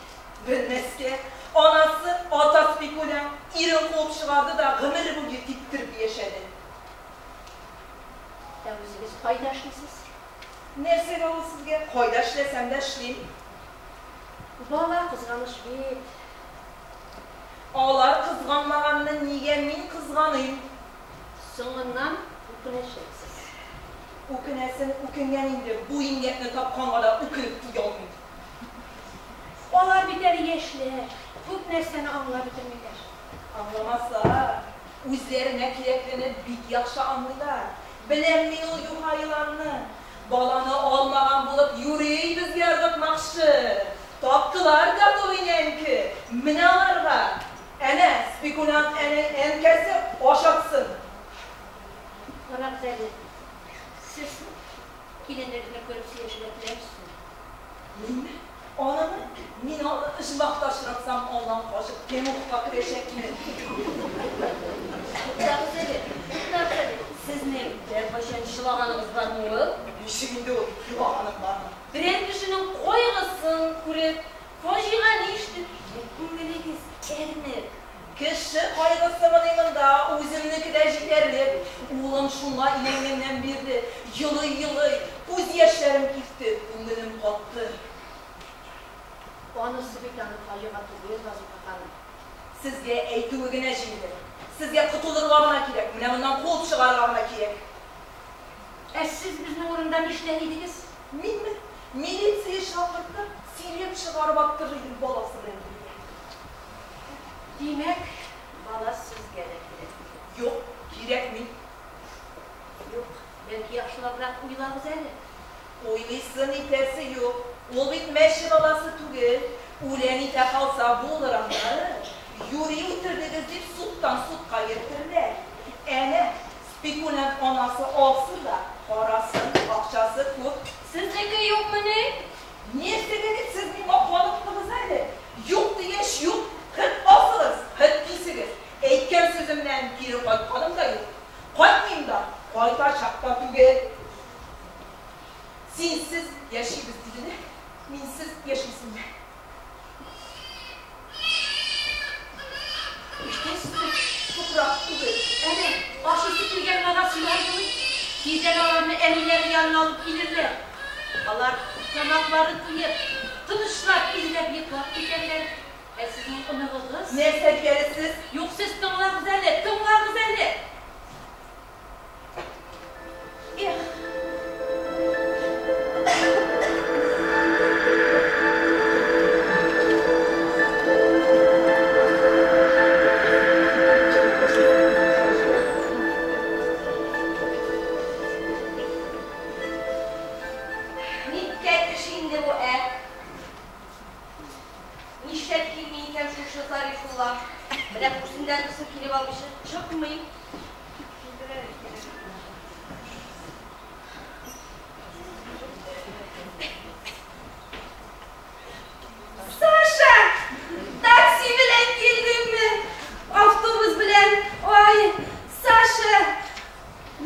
[SPEAKER 5] Белмәскә. Анасы ата спекулянт, ирен куып чыгарды да гомере буе типтереп яшәде.
[SPEAKER 2] Ә үзегез кайда эшлисез?
[SPEAKER 5] Нәрсәгә ул сезгә? Кайда эшләсәм дә эшлим.
[SPEAKER 2] Бала кызганыч бит.
[SPEAKER 5] Алар кызганмаганны нигә мин кызганыйм?
[SPEAKER 2] Соңыннан үкенәчәксез.
[SPEAKER 5] Үкенәсен үкенгән инде, бу имгәкне тапканга да үкенеп туя алмыйм.
[SPEAKER 2] Алар бит әле яшьләр, күп нәрсәне аңлап бетермиләр.
[SPEAKER 5] Аңламаслар. Үзләренә кирәклене бик яхшы аңлыйлар. Беләм мин ул юха еланны. Баланы алмаган булып юри безгә ыргытмакчы. Таптылар готовый нянька. Менә аларга. Әнә, спекулянт әнә әнкәсе ашатсын.
[SPEAKER 2] Карагыз әле, сез киленегезне күреп сөйләшергә теләмисезме?
[SPEAKER 5] Минме? Анымы? Мин аны оҗмахта очратсам, аннан качып тәмугка керәчәкмен.
[SPEAKER 4] Туктагыз әле, туктагыз әле. Сезнең беркайчан җылаганыгыз бармы ул?
[SPEAKER 5] Ничек инде ул елаганым бармы?
[SPEAKER 3] Берәр кешенең кайгысын күреп, фаҗигане ишетеп, күңелегез әрнеп.
[SPEAKER 5] Кеше кайгысымыни монда, үземнеке дә җитәрлек. Улым шуңа өйләнгәннән бирле елый-елый, күз яшьләрем кипте, күңелем катты.
[SPEAKER 2] Анысы бит аның фаҗига түгел, Вазифа ханым.
[SPEAKER 5] Сезгә әйтүе генә җиңел. Сезгә котылырга гына кирәк, менә моннан куып чыгарырга гына кирәк.
[SPEAKER 2] Ә сез безнең урында нишләр идегез?
[SPEAKER 5] Минме? Милиция чакыртып, сөйрәп чыгарып аттырыр идем баласы белән бергә.
[SPEAKER 2] Димәк, бала сезгә дә кирәк.
[SPEAKER 5] Юк, кирәкми.
[SPEAKER 2] Юк, бәлки яхшылабрак уйлагыз әле.
[SPEAKER 5] Уйлыйсы нитәсе юк. Ул бит мәче баласы түгел. Үлә-нитә калса булыр аннары. Юри үтердегез дип судтан судка йөртерләр. Әнә, спекулянт анасы алсын да карасын, акчасы күп.
[SPEAKER 3] Сезнеке юкмыни?
[SPEAKER 5] Нәрсәгә дип сез миңа каныктыгыз әле? Юк дигәч юк, хет асыгыз, хет кисегез. Әйткән сүземнән кире кайтканым да юк. Кайтмыйм да, кайтачак та түгел. Синсез яшибез диде дә, минсез яшисең дә.
[SPEAKER 2] Ишетәсезме?
[SPEAKER 5] Туфрак түгел.
[SPEAKER 2] Әнә, ашыйсы килгән нарасыйлар елый. Тиздән аларны әниләре янына алып килерләр. Алар тамаклары туеп, тынычлап, изрәп йоклап китәрләр. Ә сезнең оныгыгыз?
[SPEAKER 5] Нәрсә дип әле сез?
[SPEAKER 2] Юк, сез тыңлагыз әле, тыңлагыз әле! Эх!
[SPEAKER 4] Ниткән эш инде бу, ә? Нишләп килми икән шушы Зарифулла? Менә берсеннән берсен килеп алмыйча чыкмый.
[SPEAKER 3] Саша! Такси белән килдеңме? Автобус белән. Ай, Саша!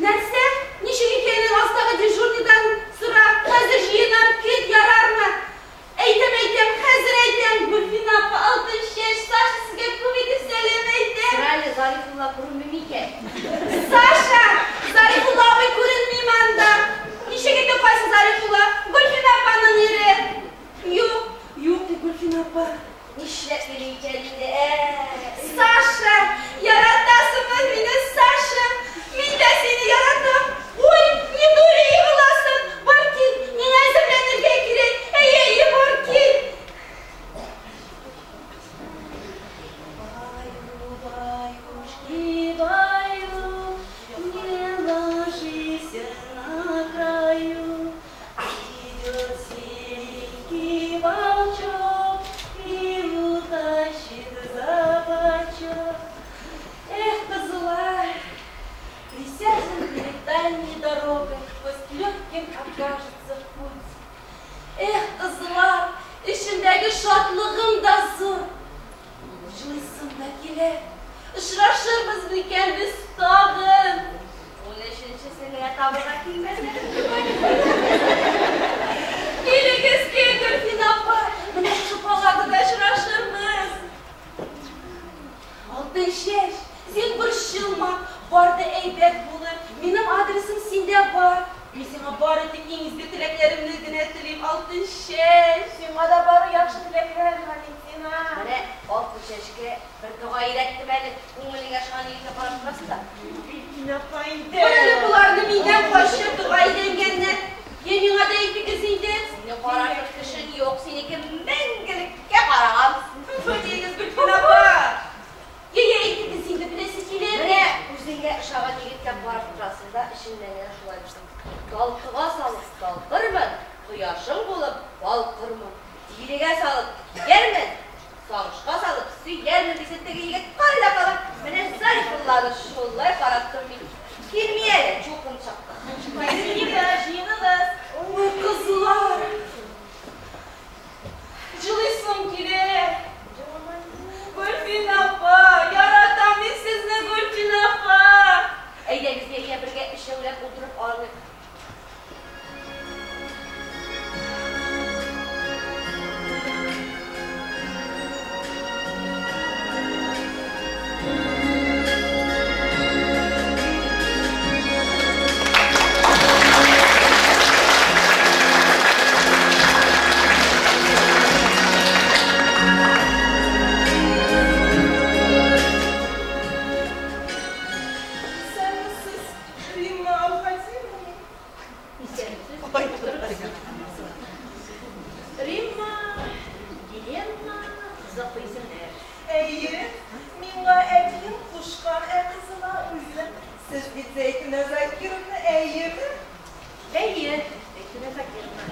[SPEAKER 3] Нәрсә? Ничек икәнен астагы дежурныйдан сора. Хәзер җыенам, көт, ярармы? Әйтәм, әйтәм, хәзер әйтәм. Гөлфина апа, Алтынчәч, Саша сезгә күп итеп сәлам әйтә.
[SPEAKER 2] Сора әле, Зарифулла күренми микән?
[SPEAKER 3] килә. Очрашырбыз микән без тагын?
[SPEAKER 2] 13-нчесен генә табырга килмәсә.
[SPEAKER 3] Килегез, кил, Гөлфинә апа. Менә шушы палатада очрашырбыз. Алтынчәч, син борчылма, бар да әйбәт булыр. Минем адресым синдә бар. Мин сиңа бары тик иң изге теләкләремне генә телим, Алтынчәч.
[SPEAKER 5] Сиңа да бары яхшы теләкләр, Валентина.
[SPEAKER 2] Менә Алтынчәчкә бер дога өйрәттем әле. Күңелеңә ошаган егеткә карап торасың да.
[SPEAKER 5] Гөлфинә апа инде.
[SPEAKER 3] Кара әле боларны миннән качып дога өйрәнгәннәр. Йә миңа да әйтегез инде.
[SPEAKER 2] Сине карашыр кешең юк, синеке мәңгелеккә караган.
[SPEAKER 3] Фу диегез, Гөлфинә апа. Йә, йә әйтегез инде, беләсе килә.
[SPEAKER 2] Менә үзеңә ошаган егеткә барып торасың да, эчеңнән генә шулай дисең. Талкыга салып талкырмын, кояшың булып балкырмын. Тирегә салып киярмен, сагышка салып сөйләрмен дисен теге егет кайда кала? Менә Зарифулланы шулай караттым мин. Килми әле, чукынчыкты.
[SPEAKER 5] Спасибо, җыеныгыз.
[SPEAKER 3] Ой, кызлар. Җылыйсым килә. Гөлфинә апа, яратам мин сезне, Гөлфинә апа.
[SPEAKER 2] Әйдәгез, әйдә бергә өчәүләп утырып алыйк.
[SPEAKER 5] Исәнмесез, Римма Алхазиевна.
[SPEAKER 4] Исәнмесез. Римма, Елена, кызыклы исемнәр.
[SPEAKER 5] Әйе, миңа әтием кушкан, ә кызыма үзем. Сез бит Зәйтүнә Закировна, әйеме?
[SPEAKER 4] Әйе, Зәйтүнә Закировна.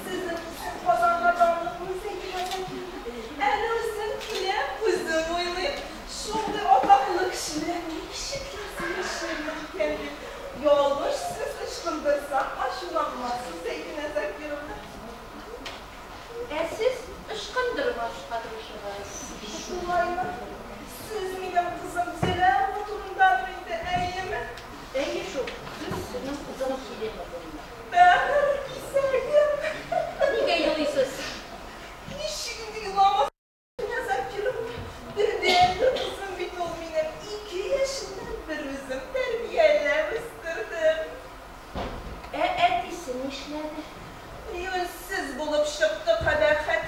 [SPEAKER 5] Сезнең исем Казанга данлыклы Зәйтүнә Закировна. Әле үзем киләм, үзем уйлыйм. Шундый атаклы кешеләр ничек язмышыр икән дип. Ялгыш сүз ычкындырсам, ачуланмассыз, Зәйтүнә Закировна.
[SPEAKER 4] Ә сез ычкындырмаска тырышыгыз.
[SPEAKER 5] Шулаймы? Сүз минем кызым Зөләйха турындадыр инде, әйеме?
[SPEAKER 4] Әйе шул, сүз сезнең кызыгыз Елена турында.
[SPEAKER 5] Бәгырь кисәгем.
[SPEAKER 4] Нигә елыйсыз?
[SPEAKER 5] Ничек инде еламас, Зәйтүнә Закировна? Бердәнбер кызым бит ул минем. 2 яшеннән бер үзем тәрбияләп үстердем.
[SPEAKER 4] Ә әтисе нишләде?
[SPEAKER 5] Юньсез булып чыкты кабахәт.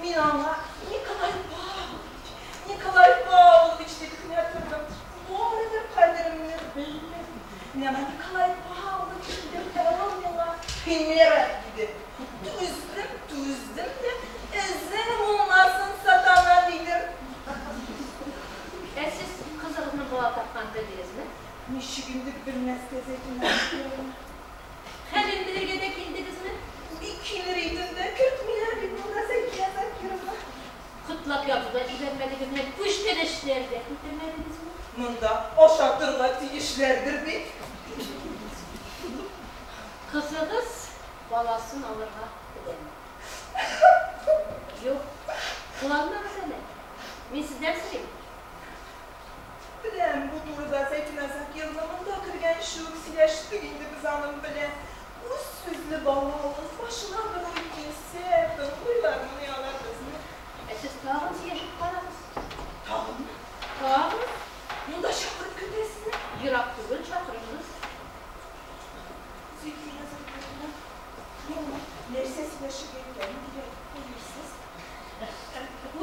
[SPEAKER 5] Мин аңа Николай Павлович, Николай Павлович дип кенә тордым. Барыбер кадеремне белмәде. Мин аңа Николай Павлович дидем, ә ул миңа Химера диде. Түздем, түздем дә, эзең булмасын сатана дидем.
[SPEAKER 4] Ә сез кызыгызның бала тапканын белдегезме?
[SPEAKER 5] Ничек инде белмәскә, Зәйтүнә Закировна?
[SPEAKER 4] Хәлен белергә дә килдегезме?
[SPEAKER 5] Бик килер идем дә, кертмиләр бит монда, Зәйтүнә Закировна.
[SPEAKER 4] Котлап язу да җибәрмәдегезме? Күчтәнәчләр дә китермәдегезме?
[SPEAKER 5] Монда ашатырга тиешләрдер бит.
[SPEAKER 4] Кызыгыз баласын алырга теләми. Юк, кыланмагыз әле. Мин сездән сорыйм.
[SPEAKER 5] Беләм, бу турыда Зәйтүнә Закировна монда кергәнче үк сөйләштек инде без аның белән. Үз сүзле бала ул, башына бер уй килсә, тыңлыйлармыни алар безне?
[SPEAKER 4] Ә сез тагын сөйләшеп карагыз.
[SPEAKER 5] Тагынмы?
[SPEAKER 4] Тагын?
[SPEAKER 5] Монда чакырып көтәсезме?
[SPEAKER 4] Ерак түгел, чакырыгыз.
[SPEAKER 5] Зәйтүнә Закировна, миңа нәрсә сөйләшергә икәнен өйрәтеп куерсыз.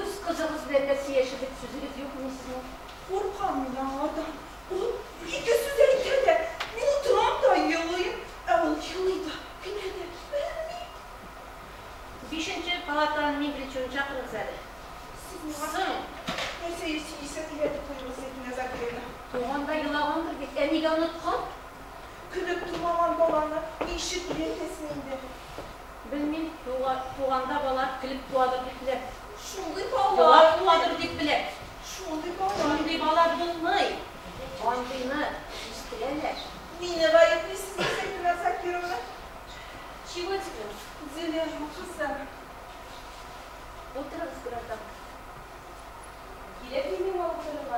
[SPEAKER 4] Үз кызыгыз белән дә сөйләшерлек сүзегез юкмыни сезнең?
[SPEAKER 5] Куркам мин аңардан. Ул ике сүз әйтә дә, мин утырам да елыйм, ә ул елый да, көлә дә, белмим.
[SPEAKER 4] 5-нче палатаның Миңгричевын чакырыгыз әле.
[SPEAKER 5] Сез миңа
[SPEAKER 4] Соң,
[SPEAKER 5] нәрсә сөйлисең өйрәтеп куегыз, Зәйтүнә Закировна.
[SPEAKER 4] туганда елагандыр бит, ә нигә оныткан?
[SPEAKER 5] Көлеп тормаган баланы ничек өйрәтәсең инде?
[SPEAKER 4] Белмим, туганда бала көлеп туадыр дип беләм.
[SPEAKER 5] Шундый бала.
[SPEAKER 4] Елап туадыр дип беләм.
[SPEAKER 5] Шундый бала.
[SPEAKER 4] Шундый бала булмый. Андыйны үстерәләр.
[SPEAKER 5] Мине гаеплисезме, Зәйтүнә Закировна?
[SPEAKER 4] Чего тебе?
[SPEAKER 5] Зөләйха кызым.
[SPEAKER 4] Утырыгыз, гражданка.
[SPEAKER 3] Кирәкми миңа утырырга.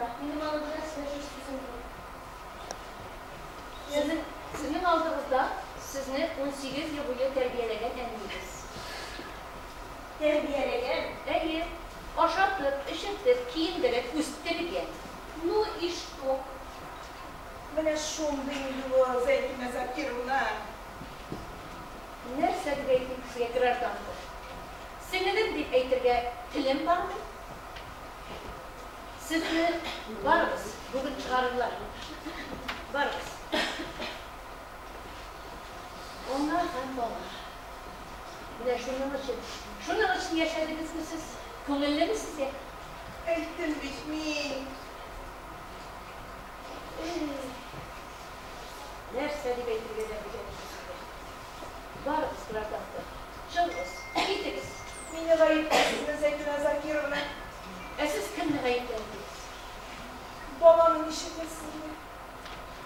[SPEAKER 2] Сезне 18 ел буе тәрбияләгән әниегез.
[SPEAKER 4] Тәрбияләгән?
[SPEAKER 2] Әйе. Ашатып, эчертеп, киендереп, үстергән.
[SPEAKER 3] Ну и что?
[SPEAKER 5] Менә шундый инде ул Зәйтүнә Закировна.
[SPEAKER 2] Нәрсә дип әйтим сезгә, гражданка? Сеңелем дип әйтергә телем бармый. Сезне барыгыз, бүген чыгарырлар. Барыгыз. Ана һәм бала. Менә шуның өчен, шуның өчен яшәдегезме сез? Күңеллеме сезгә?
[SPEAKER 5] Әйттем бит мин.
[SPEAKER 2] Нәрсә дип әйтергә дә белмим сезгә. Барыгыз, гражданка. Чыгыгыз, китегез.
[SPEAKER 5] Мине гаеплисезме, Зәйтүнә Закировна?
[SPEAKER 2] Ә сез кемне гаепләдегез?
[SPEAKER 5] Баланы ничек?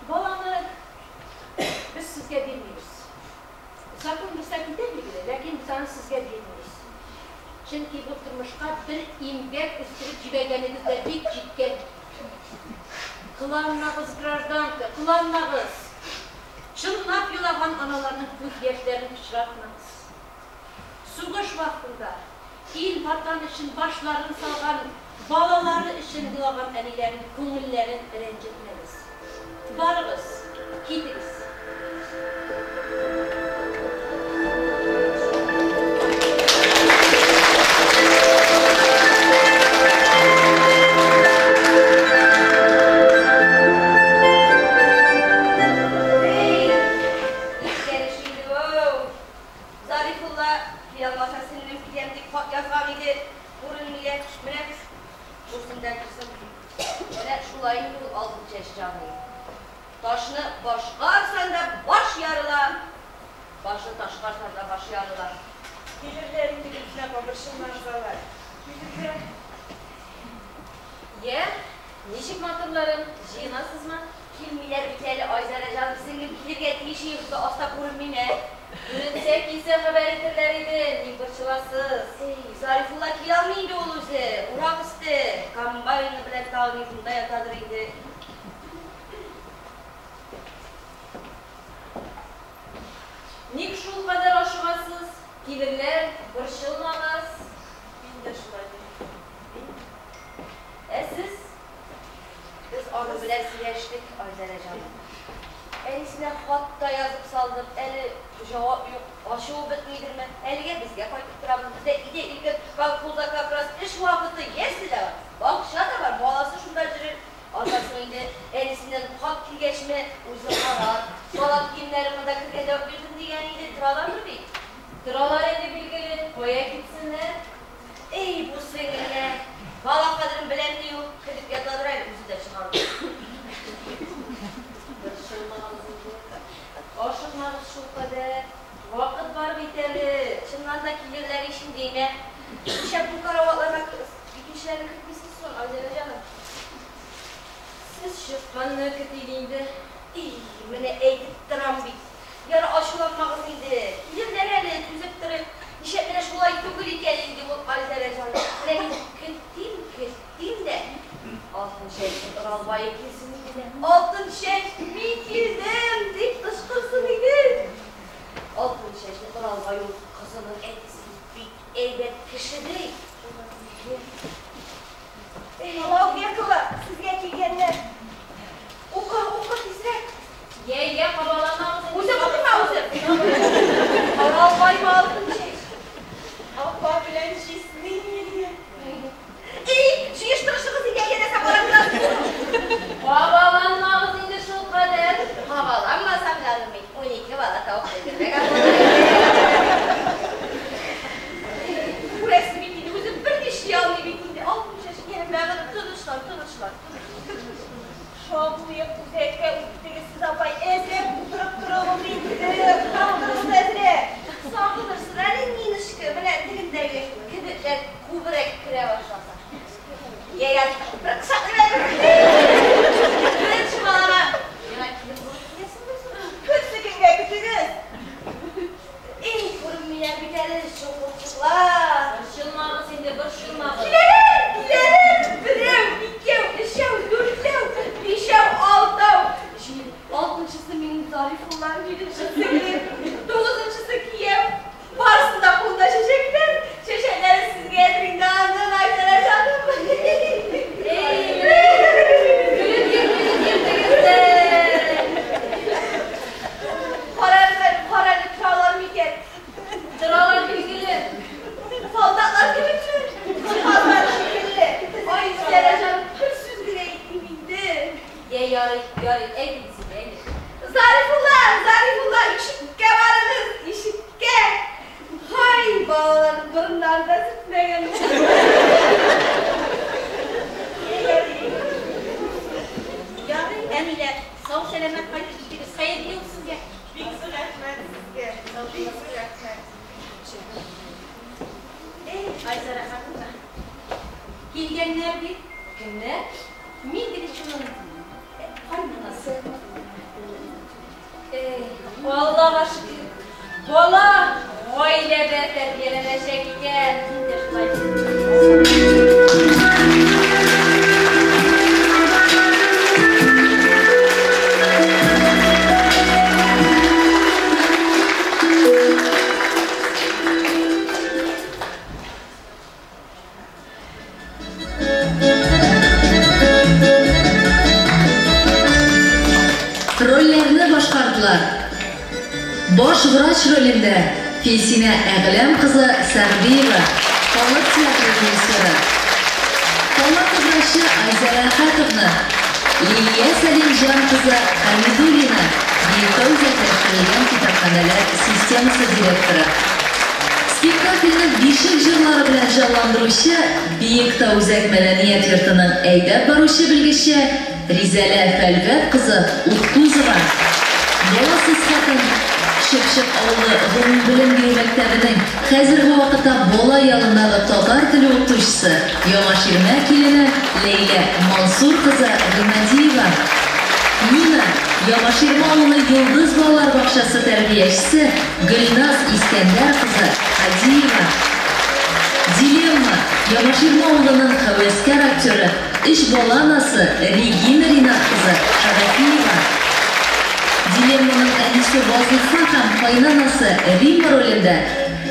[SPEAKER 2] Баланы без сезгә бирмибез. Закон рөхсәт итә билгеле, ләкин без аны сезгә бирмибез. Чөнки бу тормышка бер имгәк үстереп җибәргәнегез дә бик җиткән. Кыланмагыз, гражданка, кыланмагыз. Чынлап елаган аналарның күз яшьләрен пычратмагыз. Сугыш вакытында ил ватан өчен башларын салган балалары өчен елаган әниләрнең күңелләрен рәнҗетмәгез. Барыгыз, китегез. Эй, искән инде бу. Зарифулла килә алмаса сеңлем киләм дип хат язган иде. Күренмиләр. Менә күрсен дә торсын. Менә шулай инде ул Алтынчәч җаный. Ташны башка орсаң да баш ярыла. Башны ташка орсаң да баш ярыла.
[SPEAKER 5] Килерләр инде, Гөлфинә апа, борчылмагыз алай. Килерләр.
[SPEAKER 3] Йә, ничек матурларым, җыенасызмы?
[SPEAKER 2] Килмиләр бит әле, Айзара җаным, сеңлем килергә тиеш юкса аста күренмиме?
[SPEAKER 3] Күренсә килсә хәбәр итерләр иде, ник борчыласыз?
[SPEAKER 2] Эй, Зарифулла килә алмый инде ул үзе. Урак өсте. Комбайны белән тагын шунда ятадыр инде.
[SPEAKER 3] Ник шул кадәр ашыгасыз? Килерләр, борчылмагыз.
[SPEAKER 5] Мин дә шулай дим.
[SPEAKER 2] Ә сез? Без аның белән сөйләштек, Айзара җаным. Әнисенә хат та язып салдык, әле җавап юк. Ачуы бетмидерме? Әлегә безгә кайтып торабыз. Бездә өйдә иркен, колхозда как раз эш вакыты, ясле дә бар, бакча да бар, баласы шунда йөрер. Аннан соң инде әнисеннән хат килгәчме, үзе карар. Бала киемнәре монда кергәндә үк бирдем дигән иде, торалармы бит?
[SPEAKER 3] Торалар инде билгеле, кая китсеннәр?
[SPEAKER 2] Эй, бу сеңелгә. Бала кадерен беләм ди ул, кереп ятадыр әле, үзе дә чыгарыр.
[SPEAKER 3] Борчылмагыз инде. Ашыкмагыз шул кадәр. Вакыт бар бит әле.
[SPEAKER 2] Чыннан да килерләр ич инде, әйме? Нишләп бу караватларга икенчеләрне кертмисез соң, Айзара җаным?
[SPEAKER 3] Сез чыкканны көтик инде.
[SPEAKER 2] Эй, менә әйтеп торам бит. Яра ачуланмагыз инде. Килерләр әле, түзеп торыйк. Нишләп менә шулай түгел икән инде ул Айзара җаным. Менә мин көтим, көтим дә. Алтынчәч Уралбае килсен иде дә. Алтынчәч, мин килдем, дип кычкырсын иде. Алтынчәч Уралбай ул кызының әтисе бик әйбәт кеше ди.
[SPEAKER 4] Балаубекова, сезгә килгәннәр.
[SPEAKER 2] Укы, укы тизрәк.
[SPEAKER 3] Йә, йә, кабаламагыз инде.
[SPEAKER 2] Үзем укыйм, үзем. Уралбаймы Алтынчәч?
[SPEAKER 5] Апа белән җизни килгән.
[SPEAKER 2] Эй, җыештырышыгыз инде, янәсә караңгылар.
[SPEAKER 3] Кабаланмагыз инде шул кадәр.
[SPEAKER 2] Кабаланмасам, җаным мин, 12 бала табып белдермәгән. Күрәсең бит.
[SPEAKER 3] балаларның борыннарын да сөртмәгәннәр.
[SPEAKER 2] Ярый, әниләр, сау-сәламәт кайтып җитегез. Хәерле юл сезгә.
[SPEAKER 5] Бик зур рәхмәт сезгә. Бик зур рәхмәт.
[SPEAKER 2] Эй, Айзара ханым. Килгәннәр бит. Кемнәр? Мин Гречуның кайнанасы. Эй, Аллага шөкер. Бала гаиләдә тәрбияләнәчәк икән. Мин дә шулай.
[SPEAKER 1] Рольләрне башкардылар. Баш врач ролендә Филсинә Әгъләм кызы Сәгъдиева, халык театры режиссеры. Палата врачы Айзара Әхәтовна, Лилия Сәлимҗан кызы Хәмидуллина, Биектау үзәкләштерелгән китапханәләр системасы директоры. Спектакльне бишек җырлары белән җанландыручы Биектау үзәк мәдәният йортының әйдәп баручы белгече Ризәлә Фәлгать кызы Уттузова. Баласыз хатын Чыпчык авылы гомумбелем бирү мәктәбенең хәзерге вакытта бала ялындагы татар теле укытучысы Яңа Ширмә килене Ләйлә Мансур кызы Гыймадиева. Нина Яңа Ширмә авылы Йолдыз балалар бакчасы тәрбиячесе Гөлназ Искәндәр кызы Хадиева. Дилемма Яңа Ширмә авылының һәвәскәр актеры, өч бала анасы Регина Ринат кызы Шарафиева. Дилемманың әнисе Вазифа һәм кайнанасы Римма ролендә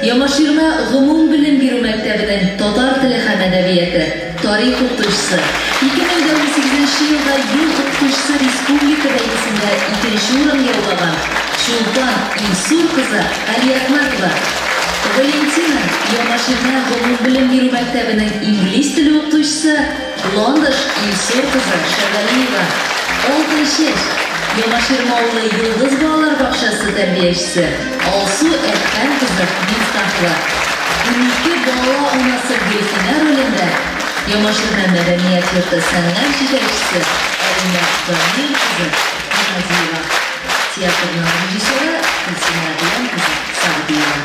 [SPEAKER 1] Яңа Ширмә гомумбелем бирү мәктәбенең татар теле һәм әдәбияты, тарих укытучысы, 2018 елда ел укытучысы республика бәйгесендә икенче урын яулаган Чулпан Илсур кызы Алиәхмәтова. Валентина Яңа Ширмә гомумбелем бирү мәктәбенең инглиз теле укытучысы Ландыш Илсур кызы Шәвәлиева. Алтын чәч Яңа Ширмә авылы Йолдыз балалар бакчасы тәрбиячесе Алсу Әдһәм кызы Мифтахова. 12 бала анасы Гөлфинә ролендә Яңа Ширмә мәдәният йорты сәнгать җитәкчесе Алинә Дамир кызы Гыймадиева. Театрның режиссеры Гөлсинә Әгъләм кызы Сәгъдиева.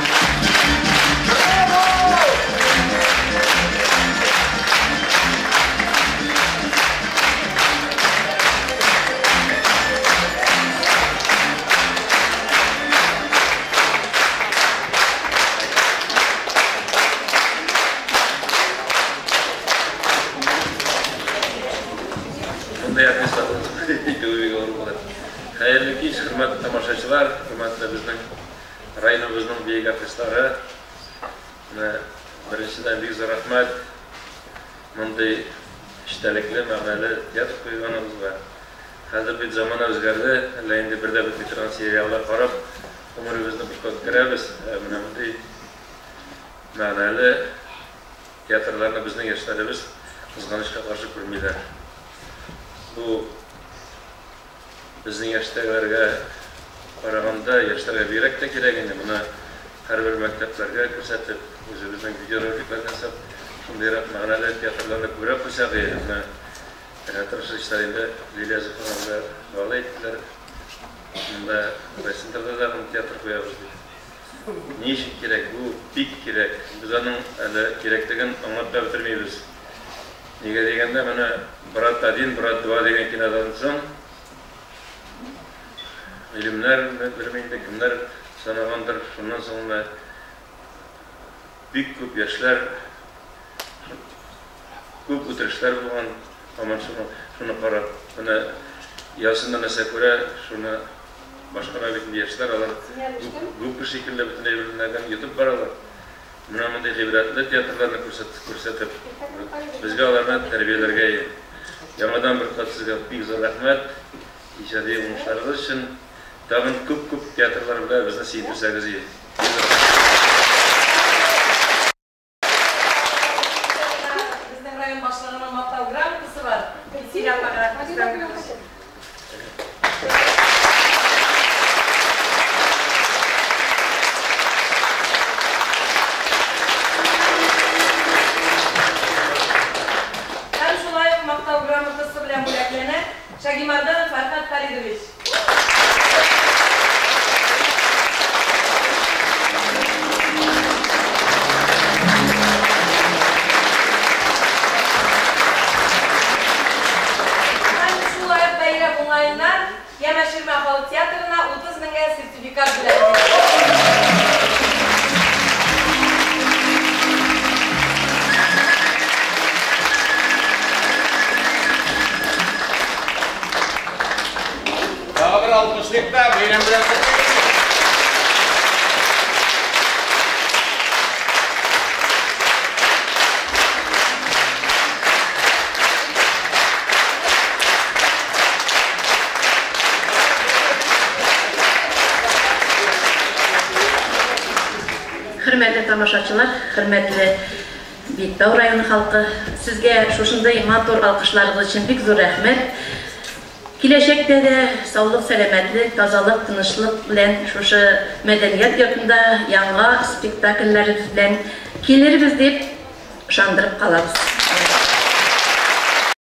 [SPEAKER 6] Шундай артистлар. Хәерле кич, хөрмәтле тамашачылар, хөрмәтле безнең районыбызның бөек артистлары. Менә беренчедән бик зур рәхмәт мондый эчтәлекле, мәгънәле театр куйганыгызга. Хәзер бит замана үзгәрде, әллә инде бер дә бетми торган сериаллар карап, гомеребезне бушка үткәрәбез. Менә мондый мәгънәле театрларны безнең яшьләребез кызганычка каршы күрмиләр. Бу безнең яшьтәгеләргә караганда яшьләргә бигрәк тә кирәк инде. Моны һәрбер мәктәпләргә күрсәтеп, үзебезнең видеороликлар ясап, шундыйрак мәгънәле театрларны күбрәк куйсак иде. Менә театр эшләре инде Лилия Зөфәровна вәгъдә иттеләр. Монда райцентрда да театр куябыз дип. Ни өчен кирәк? Бу бик кирәк. Без аның әле кирәклеген аңлап та бетермибез. Нигә дигәндә, менә Брат 1, Брат 2 дигән кинодан соң илемнәр, белмим инде кемнәр санагандыр, шуннан соң менә бик күп яшьләр, күп үтерешләр булган, һаман шуны карап, менә Ясында нәрсә күрә, шуны башкара бит инде яшьләр, алар губка шикелле бөтен әйберләрдән йотып баралар. Менә мондый гыйбрәтле театрларны күрсәтеп, безгә аларны тәрбияләргә яңадан бер кат сезгә бик зур рәхмәт. Иҗади уңышларыгыз өчен тагын күп-күп театрлар белән безне сөендерсәгез иде.
[SPEAKER 5] Безнең район башлыгының мактау грамотасы бар. Син апага рәхмәт. Альбертович. Һәм шулай ук бәйрәм уңаеннан Ямаширмә халык театрына 30 меңгә сертификат бүләк ителде.
[SPEAKER 7] Тагы бер алкышлыйк та, бәйрәм белән котлыйк.
[SPEAKER 1] Хөрмәтле тамашачылар, хөрмәтле Биектау районы халкы, сезгә шушындый матур алкышларыгыз өчен бик зур рәхмәт. Киләчәктә дә саулык, сәламәтлек, тазалык, тынычлык белән шушы мәдәният йортында яңа спектакльләребез белән килербез дип ышандырып калабыз.